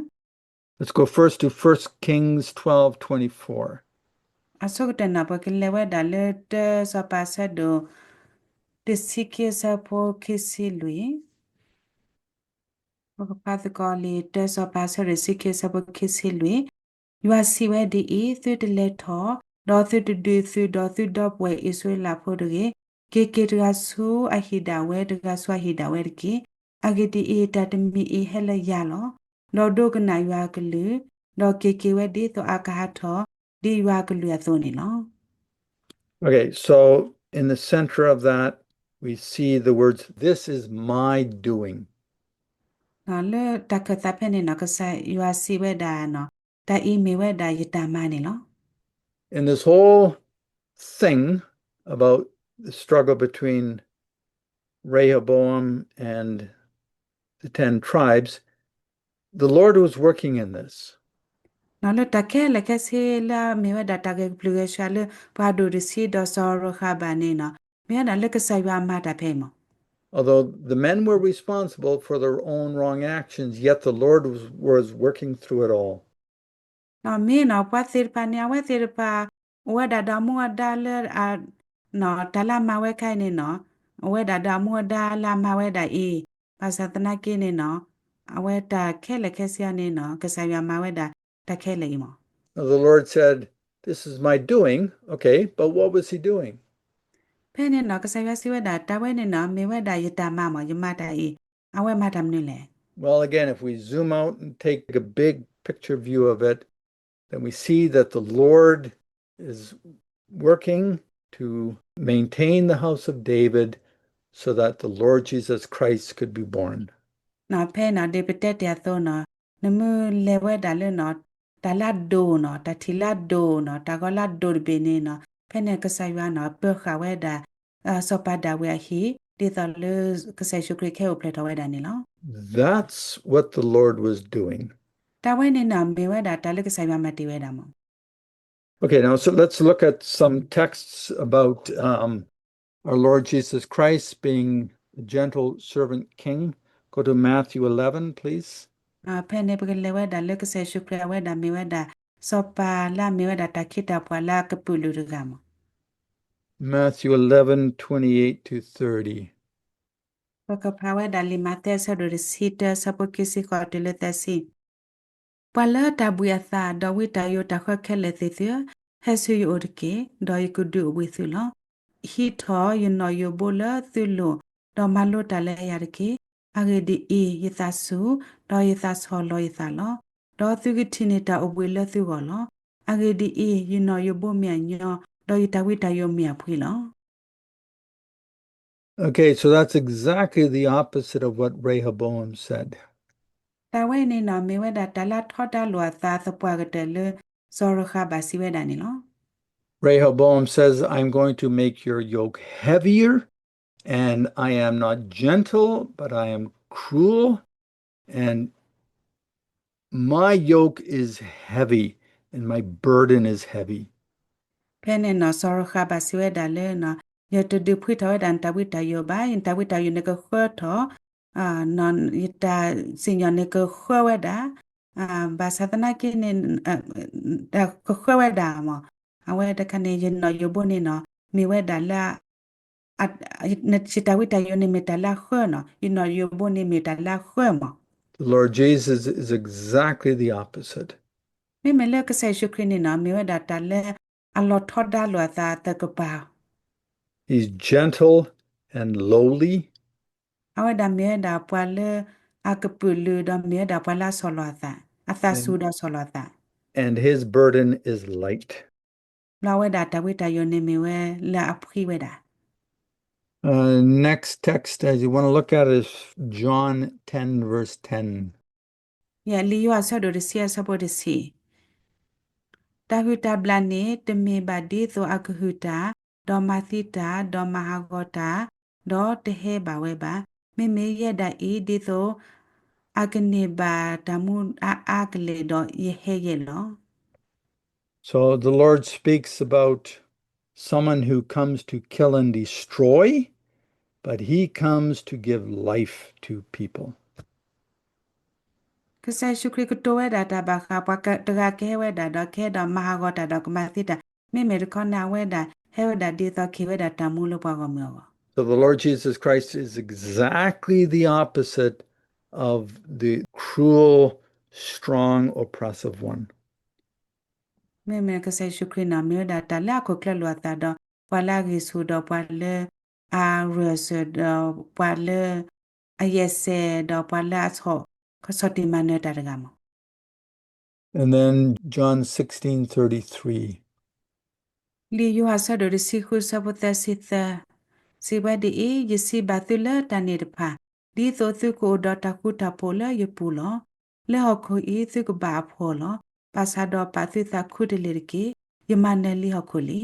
Let's go first to First Kings twelve twenty-four. အဆိကတၢၢ်န့ၣ် ပကလဲၤဝဲဒၣ်လၢတၢစီၤပၤအဆၢဒိၣ် တဆံခံအဆၢဖိခံဆံလွံၢ် ပကဖးသကိးလံာ် တၢစီၤပၤအဆၢဒိၣ်တဆံခံအဆၢဖိခံဆံလွံၢ်, ယွၤစံးဝဲဒ်အံၤ, သုတလဲၤထီၣ်, ဒီးသုတဒုးသုဒီးသုဒီပုၢ်ဝဲၢ်အံၣ်စရ့လးဖိတဂ့ၤ, က့ၤက့ၤတဂၤဆူအဟံၣ်ဒၣ်ဝဲ, တဂၤဆူအဟံၣ်ဒၣ်ဝဲတက့ၢ်. အဂ့ၢ်ဒ်အံၤ, တၢ်တမံၤအံၤဟဲလၢယၤလီၤ. ဒီးဒိကနၣ်ယွၤအကလုၢ်, ဒီးက့ၤက့ၤဝဲဒ်သိးအကဟး, ဒ်ယွၤအကလုၢ်အသိးန့ၣ်လီၤ. Okay, so in the center of that, we see the words, this is my doing. လၢတၢ်ခၢၣ်သးဖဲန့ၣ်နီၤ, ကစၢ်ယွၤစံးဝဲဒၣ်နီၤ, တၢ်အံၤမ့ၢ်ဝဲဒၣ်ယတၢ်မၤန့ၣ်လီၤ. In this whole thing about the struggle between Rehoboam and the ten tribes, the Lord was working in this. လၢတၢ်ခဲလၢာ်ခဲဆ့လၢအမ့ၢ်ဝဲဒၣ်တၢ်ဂဲၤကပျုၢ်ဂဲၤဆှးလၢပှၤဒိၣ်တဆံဒီးစီၤရဃၤဘၣ်န့ၣ်နီၤ, မ့ၢ်ဝဲဒၣ်လၢကစၢ်ယွၤမၤတၢ်ဖဲအံၤမး. Although the men were responsible for their own wrong actions, yet the Lord was, was working through it all. မ့ၢ်နီၤ, ပှၤသ့ၣ်တဖၣ်န့ၣ် အဝဲသ့ၣ်တဖၣ် အိၣ်ဝဲဒၣ်ဒီးအမူအဒါလၢ တၢ်လၢအမၤဝဲခါအံၤန့ၣ်နီၤ, အိၣ်ဝဲဒၣ်ဒီးအမူအဒါလၢအမၤဝဲဒၣ်အံၤ, ဘၣ်ဆၣ်သနာ်က့န့ၣ်နီၤ, အဝဲတၢ်ခဲလၢာ်ခဲဆ့န့ၣ်နီၤ, ကစၢ်ယွၤမၤဝဲဒၣ်တၢ်ခဲလၢာ်အံၤမး. The Lord said, this is my doing, okay, but what was he doing? ဖဲန့ၣ်နီၤ, ကစၢ်ယွၤစံးဝဲဒၣ်, တၢ်ဝဲန့ၣ်နီၤ, မ့ၢ်ဝဲဒၣ်ယတၢ်မၤမး, ယမၤတၢ်အံၤ, အဝဲမၤတၢ်မနုၤလဲၣ်. Well, again, if we zoom out and take a big picture view of it, then we see that the Lord is working to maintain the house of David so that the Lord Jesus Christ could be born. ဖဲနီၤ, ဒ်ပတဲတ့ၢ်အသိးနီၤ, နမ့ၢ်လဲၤဝဲဒၣ်လၢနီၤ, တၢ်လၢအဒိၣ်နီၤ, တၢ်ထံၣ်လၢအဒိၣ်နီၤ, တၢ်ဂီၤလၢအဒိၣ်တဘ့ၣ်န့ၣ်နီၤ, ဖဲန့ၣ်ကစၢ်ယွၤနီၤ, ပၢဃာ်ဝဲဒၣ် စီၤပၤဒၤဝံးအဟံၣ်, ဒ်သိးလၢကစၢ်ယ့ၣ်ၡူးခရံာ်ကဟဲအိၣ်ဖျဲၣ်ထီၣ်ဝဲဒၣ်န့ၣ်လီၤ. That's what the Lord was doing. တၢ်ဝဲန့ၣ်နီၤ, မ့ၢ်ဝဲဒၣ်တၢ်လၢကစၢ်ယွၤမၤတ့ၢ်ဝဲဒၣ်မး. Okay, now so let's look at some texts about, um, our Lord Jesus Christ being a gentle servant king. Go to Matthew eleven, please. ဖဲန့ၣ်ပကလဲၤဝဲဒၣ်လၢကစၢ်ယ့ၣ်ၡူးခရံာ်အဝဲဒၣ်မ့ၢ်ဝဲဒၣ် စီၤပၤလၢအမ့ၢ်ဝဲဒၣ်တၢ်ခ့တၢ်ပှၤလၢအကပုာ်လုာ်တဂၤမး. Matthew eleven twenty-eight to thirty. ပကဖးဝဲဒၣ်လံာ်မးသဲအဆၢဒိၣ်တဆံတၢ အဆၢဖိခံဆံဃိးတုၤလၢသၢဆံ. ပှၤလၢတၢ်ဘှံးအသး ဒီးဝံတၢ်ယိးတၢ်ဃၢခဲလၢာ်သ့ၣ်သုဧၢ, ဟဲဆူယအိၣ်တက့ၢ်, ဒီးယကဒုးအိၣ်ဘှံးသုလီၤ. ဟံးထီၣ်ယနီၣ်ယိးဘိလၢသုလိၤ, ဒီးမၤလိတၢ်လၢယၤတက့ၢ်. အဂ့ၢ်ဒ်အံၤ, ယသးစူၤ, ဒီးယသးဆီၣ်လီၤယသးလီၤ. ဒီးသုကထံၣ်န့ၢ်တၢ်အိၣ်ဘှံးလၢသုဂီၢ်လီၤ. အဂ့ၢ်ဒ်အံၤ, ယနီၣ်ယိးဘိမ့ၢ်အညီ, ဒီးယတၢ်ဝံတၢ်ယိးမ့ၢ်အဖှံလီၤ. Okay, so that's exactly the opposite of what Rehoboam said. တၢ်ဝဲန့ၣ်နီၤ မ့ၢ်ဝဲဒၣ်တၢ်လၢအထီဒါလိာ်အသးသပှၢ်ကတၢၢ်လၢ စီၤရဃၤဘၣ်စံးဝဲဒၣ်န့ၣ်လီၤ. Rehoboam says, I'm going to make your yoke heavier, and I am not gentle, but I am cruel, and my yoke is heavy, and my burden is heavy. ဖဲန့ၣ်နီၤ စီၤရဃၤဘၣ်စံးဝဲဒၣ်လၢနီၤ ယတဒုးဖှံထီၣ်ဝဲဒၣ်နတၢ်ဝံတၢ်ယိးဘၣ်, နတၢ်ဝံတၢ်ယိးန့ၣ်ကဃၢထီၣ်, ယတၢ်စံၣ်ညီၣ်န့ၣ်ကဃၢဝဲဒၣ်, ဘၣ်ဆၣ်သနာ်က့န့ၣ် ကဃၢဝဲဒၣ်မး, အဝဲတခါန့ၣ် ယနီၣ်ယိးဘိန့ၣ်နီၤ မ့ၢ်ဝဲဒၣ်လၢ ယတၢ်ဝံတၢ်ယိးန့ၣ်မ့ၢ်တၢ်လၢအဃၢနီၤ, ယနီၣ်ယိးဘိန့ၣ်မ့ၢ်တၢ်လၢအဃၢမး. The Lord Jesus is exactly the opposite. မ့မ့ၢ်လၢကစၢ်ယ့ၣ်ၡူးခရံာ်န့ၣ်နီၤ မ့ၢ်ဝဲဒၣ်တၢ်လၢအလီၤထီဒါလိာ်အသးသကပၤ He's gentle and lowly. အဝဲဒၣ်မ့ၢ်ဝဲဒၣ်ပှၤလၢအကပုာ်လုာ်ဒီးမ့ၢ်ဝဲဒၣ်ပှၤလၢအဆီၣ်လီၤအသး, အသးစူၤဒီးဆီၣ်လီၤအသး. And his burden is light. ဘျီဝဲဒၣ်တၢ်ဝံတၢ်ယိးန့ၣ်မ့ၢ်ဝဲလၢအဖှံဝဲဒၣ်. Uh, next text as you want to look at is John ten, verse ten. ယဲၢ် လံာ်ယိၤဟၣ်အဆၢဒိၣ်တဆံအဆၢဖိတဆံ, တၢ်ဟုၣ်တၢ်ဘျၣ်န့ၣ် တမ့ၢ်ဘၣ်ဒ်သိးအကဟုၣ်တၢ်, ဒီးမၤသံတၢ်, ဒီးမၤဟးဂီၤတၢ်, ဒီးတဟဲဘၣ်ဝဲဘၣ်. မ့မ့ၢ်ယဲဒၣ်အံၤ ဒ်သိးအကန့ၢ်ဘၣ်တၢ်မူအါအါကလဲာ်ဒီး ယဟဲယဲလီၤ. So the Lord speaks about someone who comes to kill and destroy, but he comes to give life to people. ကစၢ်ယ့ၣ်ၡူးခရံာ်ကတိၤဝဲဒၣ်တၢ်ဘၣ်ဃးပှၤတဂၤကဟဲဝဲဒၣ်ဒီးကဟဲဒီးမၤဟးဂီၤတၢ်ဒီးကမၤသံတၢ်, မ့မ့ၢ်တခီန့ၣ် အဝဲဒၣ်ဟဲဝဲဒၣ်ဒ်သိးကဟ့ၣ်ဝဲဒၣ်တၢ်မူလၢပှၤဂီၢ်မုၢ်အဂီၢ်. So the Lord Jesus Christ is exactly the opposite of the cruel, strong, oppressive one. မ့မ့ၢ်ကစၢ်ယ့ၣ်ၡူးခရံာ်န့ၣ် မ့ၢ်ဝဲဒၣ်တၢ်လၢအခိၣ်ကျၢၢ်လိာ်အသးဒီး ပှၤလၢအဂံၢ်ဆူၣ်ဒီးပှၤလၢအရၢၢ်စၢၤဒီးပှၤလၢအယဲၢ်စဲးဒီးပှၤလၢအဆီၣ် ကဆီၣ်တံၢ်မၤနၢၤတၢ်တဂၤမး. And then John sixteen thirty-three. လံာ်ယိၤဟၣ်အဆၢဒိၣ်တဆံဃုအဆၢဖိသၢဆံသၢ, စံးဝဲဒ်အံၤ, ယစံးဘၣ်သုလၢတၢ်န့ၣ်တဖၣ်, ဒ်သိးသုကအိၣ်ဒီးတၢ်ဃူတၢ်ဖိးလၢယပူၤလီၤ. လၢဟီၣ်ခိၣ်အံၤသုကဘၣ်အဖှီၣ်လီၤ. ဘၣ်ဆၣ်ဒီးပာ်သုသးခူတလ့ၢ်တက့ၢ်. ယမၤနၢၤလံဟီၣ်ခိၣ်လံ.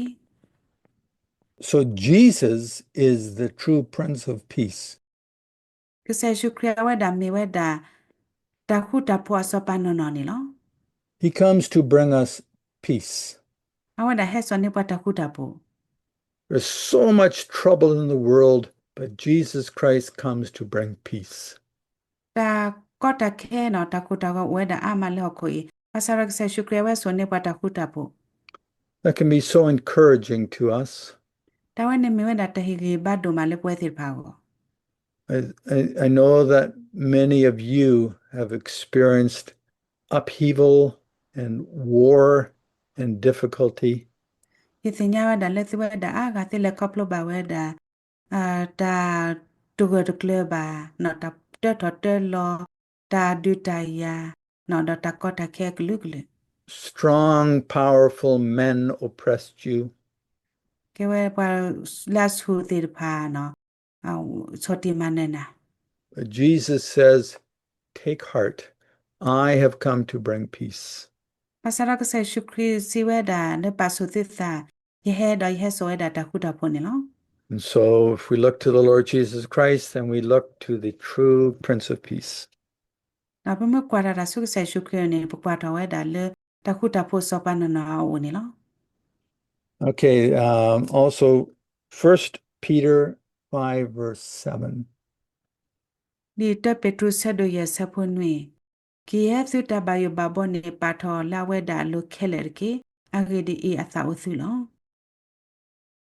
So Jesus is the true Prince of Peace. ကစၢ်ယ့ၣ်ၡူးခရံာ်အဝဲဒၣ်မ့ၢ်ဝဲဒၣ် တၢ်ဃူတၢ်ဖိးအစီၤပၤနီၢ်နီၢ်န့ၣ်လီၤ. He comes to bring us peace. အဝဲဒၣ်ဟဲစိာ်န့ၢ်ပှၤတၢ်ဃူတၢ်ဖိး. There's so much trouble in the world, but Jesus Christ comes to bring peace. တၢ်ကီတၢ်ခဲနီၤ တၢ်ကိၢ်တၢ်ဂီၤအိၣ်ဝဲဒၣ်အါမးလၢဟီၣ်ခိၣ်အံၤ, ဘၣ်ဆၣ်ဒီးကစၢ်ယ့ၣ်ၡူးခရံာ်အဝဲစိာ်န့ၢ်ပှၤတၢ်ဃူတၢ်ဖိး. That can be so encouraging to us. တၢ်ဝဲန့ၣ်မ့ၢ်ဝဲဒၣ်တၢ်ဟ့ၣ်ဂံၢ်ဘါဒိၣ်မးလၢပဝဲသ့ၣ်တဖၣ်အဂီၢ်. I, I, I know that many of you have experienced upheaval and war and difficulty. ယသ့ၣ်ညါဝဲဒၣ်လၢသုဝဲဒၣ်အါဂၤသုလဲၤခီဖျိဘၣ်ဝဲဒၣ် တၢ်တဂၢၢ်တကျၢၤဘၣ်, တၢ်တၢထီၣ်တၢလီၤ, တၢ်ဒုးတၢ်ယၤ, ဒီးတၢ်ကီတၢ်ခဲအကလုာ်ကလုာ်. Strong, powerful men oppressed you. ကဲဝဲပှၤလၢအဆူၣ်သ့ၣ်တဖၣ် ဆီၣ်တံၢ်မၤနၢၤနၤ. But Jesus says, take heart, I have come to bring peace. ဘၣ်ဆၣ်ဒီးကစၢ်ယ့ၣ်ၡူးခရံာ်စံးဝဲဒၣ် လၢပာ်ဆူၣ်သုသး, ယဟဲဒီးယဟဲစိာ်ဝဲဒၣ်တၢ်ဃူတၢ်ဖိးန့ၣ်လီၤ. And so if we look to the Lord Jesus Christ, then we look to the true Prince of Peace. ဒီးပမ့ၢ်ကွၢ်ထီၣ်တၢ်ဆူကစၢ်ယ့ၣ်ၡူးခရံာ်န့ၣ် ပကွၢ်ထီၣ်ဝဲဒၣ်လၢ တၢ်ဃူတၢ်ဖိးစီၤပၤနီၢ်နီၢ်အအိၣ်န့ၣ်လီၤ. Okay, um, also First Peter five verse seven. လံာ်တၢပ့းတရူးဆၢဒိၣ်ယဲၢ်ဆၢဖိနွံ က့ၤဟဲသုတၢ်ဘၣ်ယိၣ်ဘၣ်ဘီန့ၣ် ပာ်ထီၣ်လၢအဝဲဒၣ်အလိၤခဲလၢာ်တက့ၢ်. အဂ့ၢ်ဒ်အံၤ, အသးအိၣ်သုလီၤ.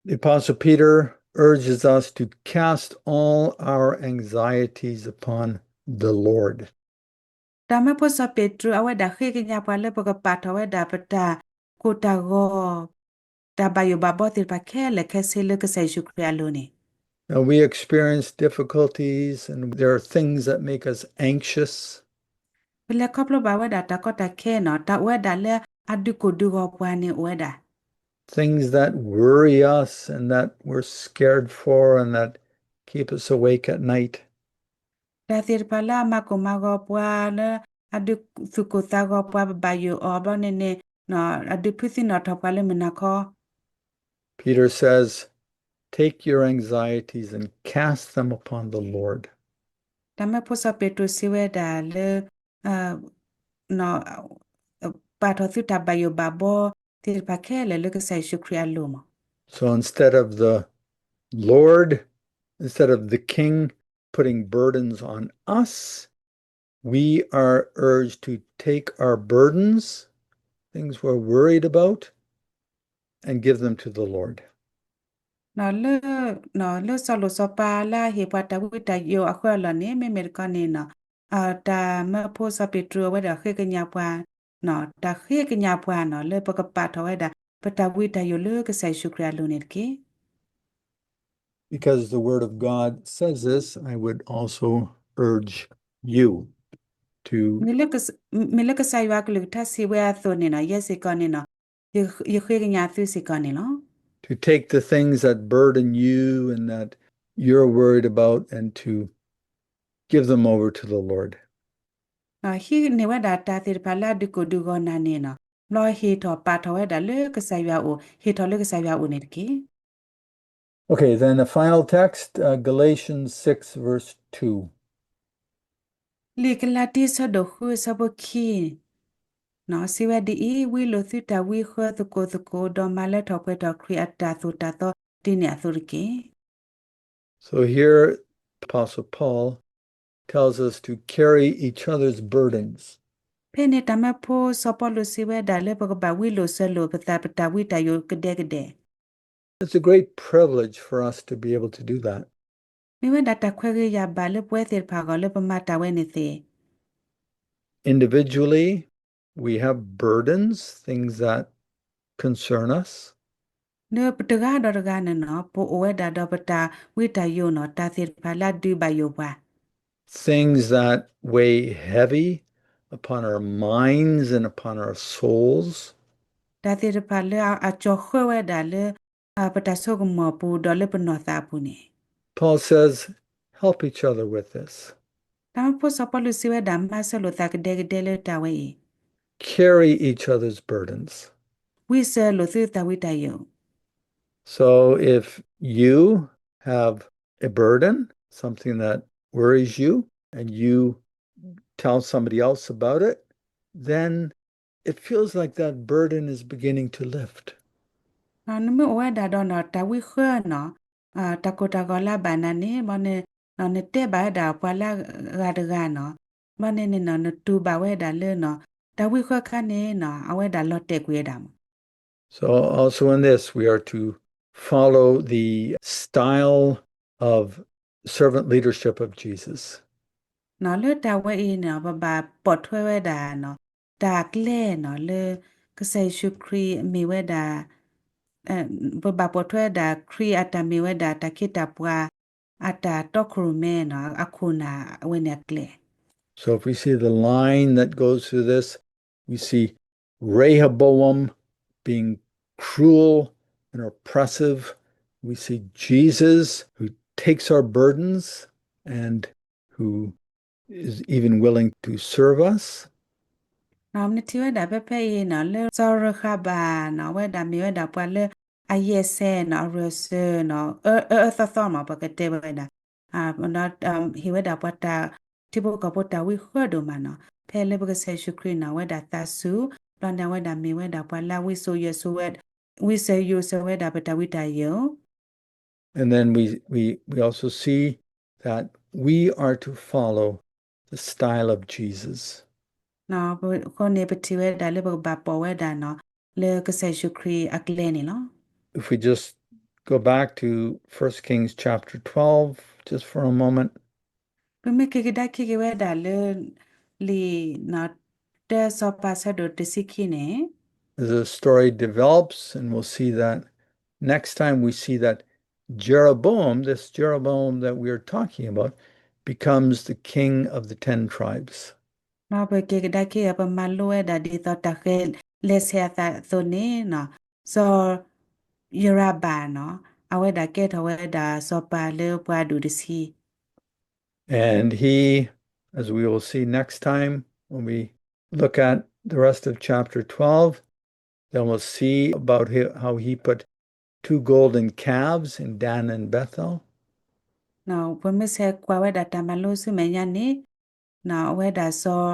The Apostle Peter urges us to cast all our anxieties upon the Lord. တၢ်မၢဖိစီၤပ့းတရူး အဝဲဒၣ်ဃ့ကညးပှၤလၢ ပကပာ်ထီၣ်ဝဲဒၣ်ပတၢ်ကိၢ်တၢ်ဂီၤ, တၢ်ဘၣ်ယိၣ်ဘၣ်ဘီသ့ၣ်တဖၣ်ခဲလၢာ်ခဲဆ့လၢကစၢ်ယ့ၣ်ၡူးခရံာ်အလိၤန့ၣ်. Now, we experience difficulties, and there are things that make us anxious. ပလဲၤခီဖျိဘၣ်ဝဲဒၣ်တၢ်ကီတၢ်ခဲနီၤ, တၢ်အိၣ်ဝဲဒၣ်လၢအဒုးကိၢ်ဒုးဂီၤပှၤန့ၣ်အိၣ်ဝဲဒၣ်. Things that worry us and that we're scared for and that keep us awake at night. တၢ်သ့ၣ်တဖၣ်လၢအမၤကိၢ်မၤဂီၤပှၤ, လၢအဒုးသူၣ်ကိၢ်သးဂီၤပှၤ, ပဘၣ်ယိၣ်အီၤဘျီန့ၣ်န့ၣ်, အဒုးဖုသံနီၣ်ထီၣ်ပှၤလၢမုၢ်နၤခီ. Peter says, take your anxieties and cast them upon the Lord. တၢ်မၢဖိစီၤပ့းတရူးစံးဝဲဒၣ်လၢ ပာ်ထီၣ်သုတၢ်ဘၣ်ယိၣ်ဘၣ်ဘီသ့ၣ်တဖၣ်ခဲလၢာ်လၢကစၢ်ယ့ၣ်ၡူးခရံာ်အလိၤမး. So instead of the Lord, instead of the king putting burdens on us, we are urged to take our burdens, things we're worried about, and give them to the Lord. လၢစီၤလိၤစီၤပၤလၢအဟ့ၣ်ပှၤတၢ်ဝံတၢ်ယိာ်အဃၢအလီၢ်န့ၣ် မ့မ့ၢ်တခီန့ၣ်, တၢ်မၢဖိစီၤပ့းတရူးအဝဲဒၣ်ဃ့ကညးပှၤ, တၢ်ဃ့ကညးပှၤနီၤ လၢပကပာ်ထီၣ်ဝဲဒၣ် ပတၢ်ဝံတၢ်ယိာ်လၢကစၢ်ယ့ၣ်ၡူးခရံာ်အလိၤန့ၣ်တက့ၢ်. Because the word of God says this, I would also urge you to မ့ၢ်လၢကစၢ်ယွၤအကလုၢ်ကထါစံးဝဲအသိးန့ၣ်နီၤ, ယဲစ့ၢ်ကီးန့ၣ်နီၤ, ယဃ့ကညးသုစ့ၢ်ကီးန့ၣ်လီၤ. To take the things that burden you and that you're worried about and to give them over to the Lord. ဟံးန့ၢ်ဝဲဒၣ်တၢ်သ့ၣ်တဖၣ်လၢအဒုးကိၢ်ဒုးဂီၤနၤန့ၣ်နီၤ, ဘျီဟ့ၣ်ထီၣ်ပာ်ထီၣ်ဝဲဒၣ်လၢကစၢ်ယွၤအအိၣ်, ဟ့ၣ်ထီၣ်လၢကစၢ်ယွၤအအိၣ်န့ၣ်တက့ၢ်. Okay, then a final text, uh, Galatians six, verse two. လံာ်ကလၤတံ ဆၢဒိၣ်ဃု ဆၢဖိခံ, စံးဝဲဒ်အံၤ, ဝံလိာ်သုတၢ်ဝံဃၢသကိးသကိး, ဒီးမၤလၢထီၣ်ပှဲၤထီၣ်ခရံာ်အတၢ်သိၣ်တၢ်သီဒ်န့ၣ်အသိးတက့ၢ်. So here, Apostle Paul tells us to carry each other's burdens. ဖဲန့ၣ်တၢ်မၢဖိစီၤပီလူးစံးဝဲဒၣ်လၢပကဘၣ်ဝံလိာ်စၢၤလိာ်ပသး ပတၢ်ဝံတၢ်ယိာ်ကဒဲကဒဲ It's a great privilege for us to be able to do that. မ့ၢ်ဝဲဒၣ်တၢ်ခွဲးဂ့ၤယာ်ဘၣ်လၢပဝဲသ့ၣ်တဖၣ်အဂီၢ်လၢပမၤတၢ်ဝဲန့ၣ်သ့. Individually, we have burdens, things that concern us. လၢပတဂၤဒီးတဂၤန့ၣ်နီၤ, ပအိၣ်ဝဲဒၣ်ဒီးပတၢ်ဝံတၢ်ယိာ်နီၤ, တၢ်သ့ၣ်တဖၣ်လၢအဒုးဘၣ်ယိၣ်ပှၤ Things that weigh heavy upon our minds and upon our souls. တၢ်သ့ၣ်တဖၣ်လၢအကၠီၤဃၢဝဲဒၣ်လၢ ပတၢ်ဆိကမိၣ်အပူၤ ဒီးလၢပနီၢ်သးအပူၤန့ၣ် Paul says, help each other with this. တၢ်မၢဖိစီၤပီလူးစံးဝဲဒၣ် မၤစၢၤလိာ်သးကဒဲကဒဲလၢတၢ်ဝဲအံၤ Carry each other's burdens. ဝံစၢၤလိာ်သုတၢ်ဝံတၢ်ယိာ် So if you have a burden, something that worries you, and you tell somebody else about it, then it feels like that burden is beginning to lift. နမ့ၢ်အိၣ်ဝဲဒၣ်ဒီးတၢ်ဝံဃၢနီၤ, တၢ်ကိၢ်တၢ်ဂီၤလၢအဘၣ်နၤန့ၣ်, ဘၣ်န့ၣ်, နတဲဘၣ်ဝဲဒၣ်ပှၤလၢအဂၤတဂၤနီၤ, ဘၣ်န့ၣ်န့ၣ် နတူၢ်ဘၣ်ဝဲဒၣ်လၢ တၢ်ဝံဃၢခါန့ၣ် အဝဲဒၣ်လီၤတဲာ်ကွံာ်ဝဲဒၣ်မး. So also in this, we are to follow the style of servant leadership of Jesus. လၢတၢ်ဝဲအံၤန့ၣ် ပဘၣ်ပိာ်ထွဲဝဲဒၣ် တၢ်ကျဲနီၤ လၢကစၢ်ယ့ၣ်ၡူးခရံာ်မ့ၢ်ဝဲဒၣ်, ပဘၣ်ပိာ်ထွဲဝဲဒၣ် ခရံာ်အတၢ်မ့ၢ်ဝဲဒၣ် တၢ်ခ့တၢ်ပှၤ အတၢ်တီခိၣ်ရိၣ်မဲနီၤ အခိၣ်နၢ်အဝဲန့ၣ်အကျဲ So if we see the line that goes through this, we see Rehoboam being cruel and oppressive. We see Jesus who takes our burdens and who is even willing to serve us. နထံၣ်ဝဲဒၣ်ဖဲဖဲအံၤနီၤ လၢစီၤရဃဘၣ်နီၤ အဝဲဒၣ်မ့ၢ်ဝဲဒၣ်ပှၤလၢအယဲၢ်ဆဲနီၤ အရၢၢ်စၢၤနီၤ အၢအၢသီသီမး ပကတဲဝဲဒၣ် ဟ့ၣ်ဝဲဒၣ်ပှၤတၢ် ထံဖိကီၢ်ဖိတၢ်ဝံဃၢဒိၣ်မးနီၤ ဖဲလၢပကစၢ်ယ့ၣ်ၡူးခရံာ်နီၤ အဝဲဒၣ်သးစူၤ ဘျီန့ၣ်အဝဲဒၣ်မ့ၢ်ဝဲဒၣ်ပှၤလၢအဝံစိာ်ယိာ်စိာ်ဝဲ ဝံစိာ်ယိာ်စိာ်ဝဲဒၣ်ပတၢ်ဝံတၢ်ယိာ် And then we, we, we also see that we are to follow the style of Jesus. အဃိန့ၣ် ပထံၣ်ဝဲဒၣ်လၢပကဘၣ်ပိာ်ဝဲဒၣ်နီၤ လၢကစၢ်ယ့ၣ်ၡူးခရံာ်အကျဲန့ၣ်လီၤ. If we just go back to First Kings chapter twelve, just for a moment. ပမ့ၢ်က့ၤကဒါက့ၤက့ၤဝဲဒၣ်လၢ လံာ် တၢစီၤပၤဆၢဒိၣ်တဆံခံန့ၣ် The story develops, and we'll see that next time we see that Jeroboam, this Jeroboam that we are talking about, becomes the king of the ten tribes. ပက့ၤကဒါက့ၤ ပမၤလိဝဲဒၣ်ဒ်သိးတၢ်ဃဲၤလဲၤဆဲးအသးအသိးန့ၣ်နီၤ, စီၤယရၤဘၣ်နီၤ အဝဲဒၣ်ကဲထီၣ်ဝဲဒၣ်စီၤပၤလၢပှၤဒူၣ်တဆံ And he, as we will see next time, when we look at the rest of chapter twelve, then we'll see about hi- how he put two golden calves in Dan and Bethel. ပမ့ၢ်ဆဲးကွၢ်ဝဲဒၣ်တၢ်မၤလိဆူမဲာ်ညါန့ၣ်, အဝဲဒၣ်စီၤ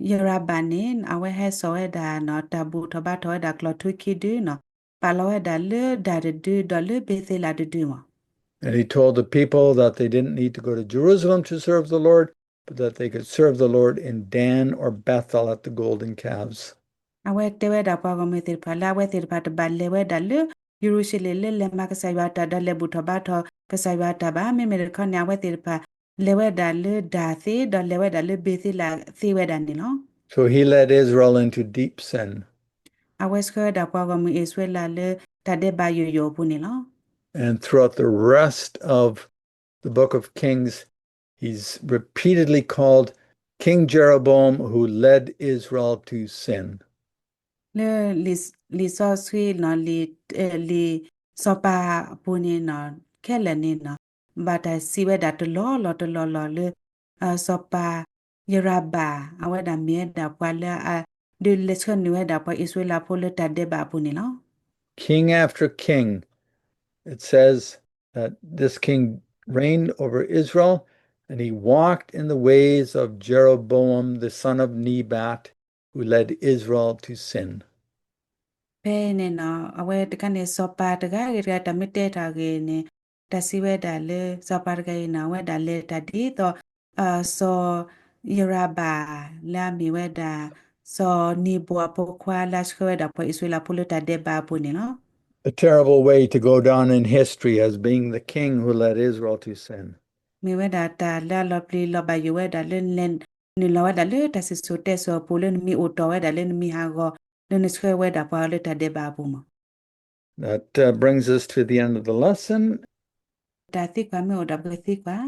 ယရၤဘၣ်န့ၣ် အဝဲဟဲစိာ်ဝဲဒၣ်နီၤ တၢ်ဘူၣ်ထီၣ်ဘါထီၣ်ဝဲဒၣ်ကျီၢ်ထူခံဒုနီၤ, ပာ်လီၤဝဲဒၣ်လၢဒၢ်တဒု ဒီးလၢဘ့ၤသ့လးတဒုမး. And he told the people that they didn't need to go to Jerusalem to serve the Lord, but that they could serve the Lord in Dan or Bethel at the golden calves. အဝဲတဲဝဲဒၣ်ပှၤဂီၢ်မုၢ်သ့ၣ်တဖၣ်လၢ အဝဲသ့ၣ်တဖၣ်တဘၣ်လဲၤဝဲဒၣ်လၢယရူၤၡလ့ၣ်လၢလဲၤမၤကစၢ်ယွၤတၢ် ဒီးလဲၤဘူၣ်ထီၣ်ဘါထီၣ်ကစၢ်ယွၤတၢ်ဘၣ်. မ့မ့ၢ်တခီန့ၣ် အဝဲသ့ၣ်တဖၣ်လဲၤဝဲဒၣ်လၢဒၢ်သ့ ဒီးလဲၤဝဲဒၣ်လၢဘ့ၤသ့လးသ့ဝဲဒၣ်န့ၣ်လီၤ. So he led Israel into deep sin. အဝဲဆှၢဝဲဒၣ်ပှၤဂီၢ်မုၢ်အံၣ်စရ့လးလၢတၢ်ဒဲးဘးယိာ်ယိာ်အပူၤန့ၣ်လီၤ. And throughout the rest of the book of Kings, he's repeatedly called King Jeroboam who led Israel to sin. လၢလံာ်စီဆှံနီၤ လံာ်စီၤပၤအပူၤန့ၣ်နီၤ ခဲလၢာ်န့ၣ်နီၤ ဘၣ်တၢ်စံးဝဲဒၣ်တလီၢ်လီၢ်တလီၢ်လီၢ်လၢ စီၤပၤယရၤဘၣ် အဝဲဒၣ်မ့ၢ်ဝဲဒၣ်ပှၤလၢအဒုးလဲၤဆှၢနုာ်ဝဲဒၣ်ပှၤအံၣ်စရ့လးဖိလၢတၢ်ဒဲးဘးအပူၤန့ၣ်လီၤ. King after king, it says that this king reigned over Israel, and he walked in the ways of Jeroboam the son of Nebat, who led Israel to sin. ဖဲန့ၣ်နီၤ အဝဲတခါန့ၣ် စီၤပၤတဂၤဂ့ၤတဂၤ တၢ်မ့ၢ်တဲတၢ်ဂ့ၤန့ၣ် တၢ်စံးဝဲဒၣ်လၢ စီၤပၤတဂၤအံၤနီၤ အဝဲဒၣ်လဲၤတၢ်ဒ်သိး စီၤယရၤဘၣ် လၢအမ့ၢ်ဝဲဒၣ် စီၤနံၤဘူၤအဖိခွါလၢအဆှၢဝဲဒၣ်ပှၤအံၣ်စရ့လးဖိလၢတၢ်ဒဲးဘးအပူၤန့ၣ်လီၤ. A terrible way to go down in history as being the king who led Israel to sin. မ့ၢ်ဝဲဒၣ်တၢ်လၢအလီၤပျံၤလီၤဘၣ်ယိၣ်ဝဲဒၣ်လၢနလဲၤနုာ်လီၤဝဲဒၣ်လၢတၢ်စံၣ်စိၤတဲစိၤအပူၤ လၢနမံၤအိၣ်တီၢ်ဝဲဒၣ်လၢနမံၤဟးဂီၤ လၢနဆှၢဝဲဒၣ်ပှၤလၢတၢ်ဒဲးဘးအပူၤမး. That uh, brings us to the end of the lesson. တၢ်သံကွၢ်မ့ၢ်အိၣ်ဒီးပကသံကွၢ်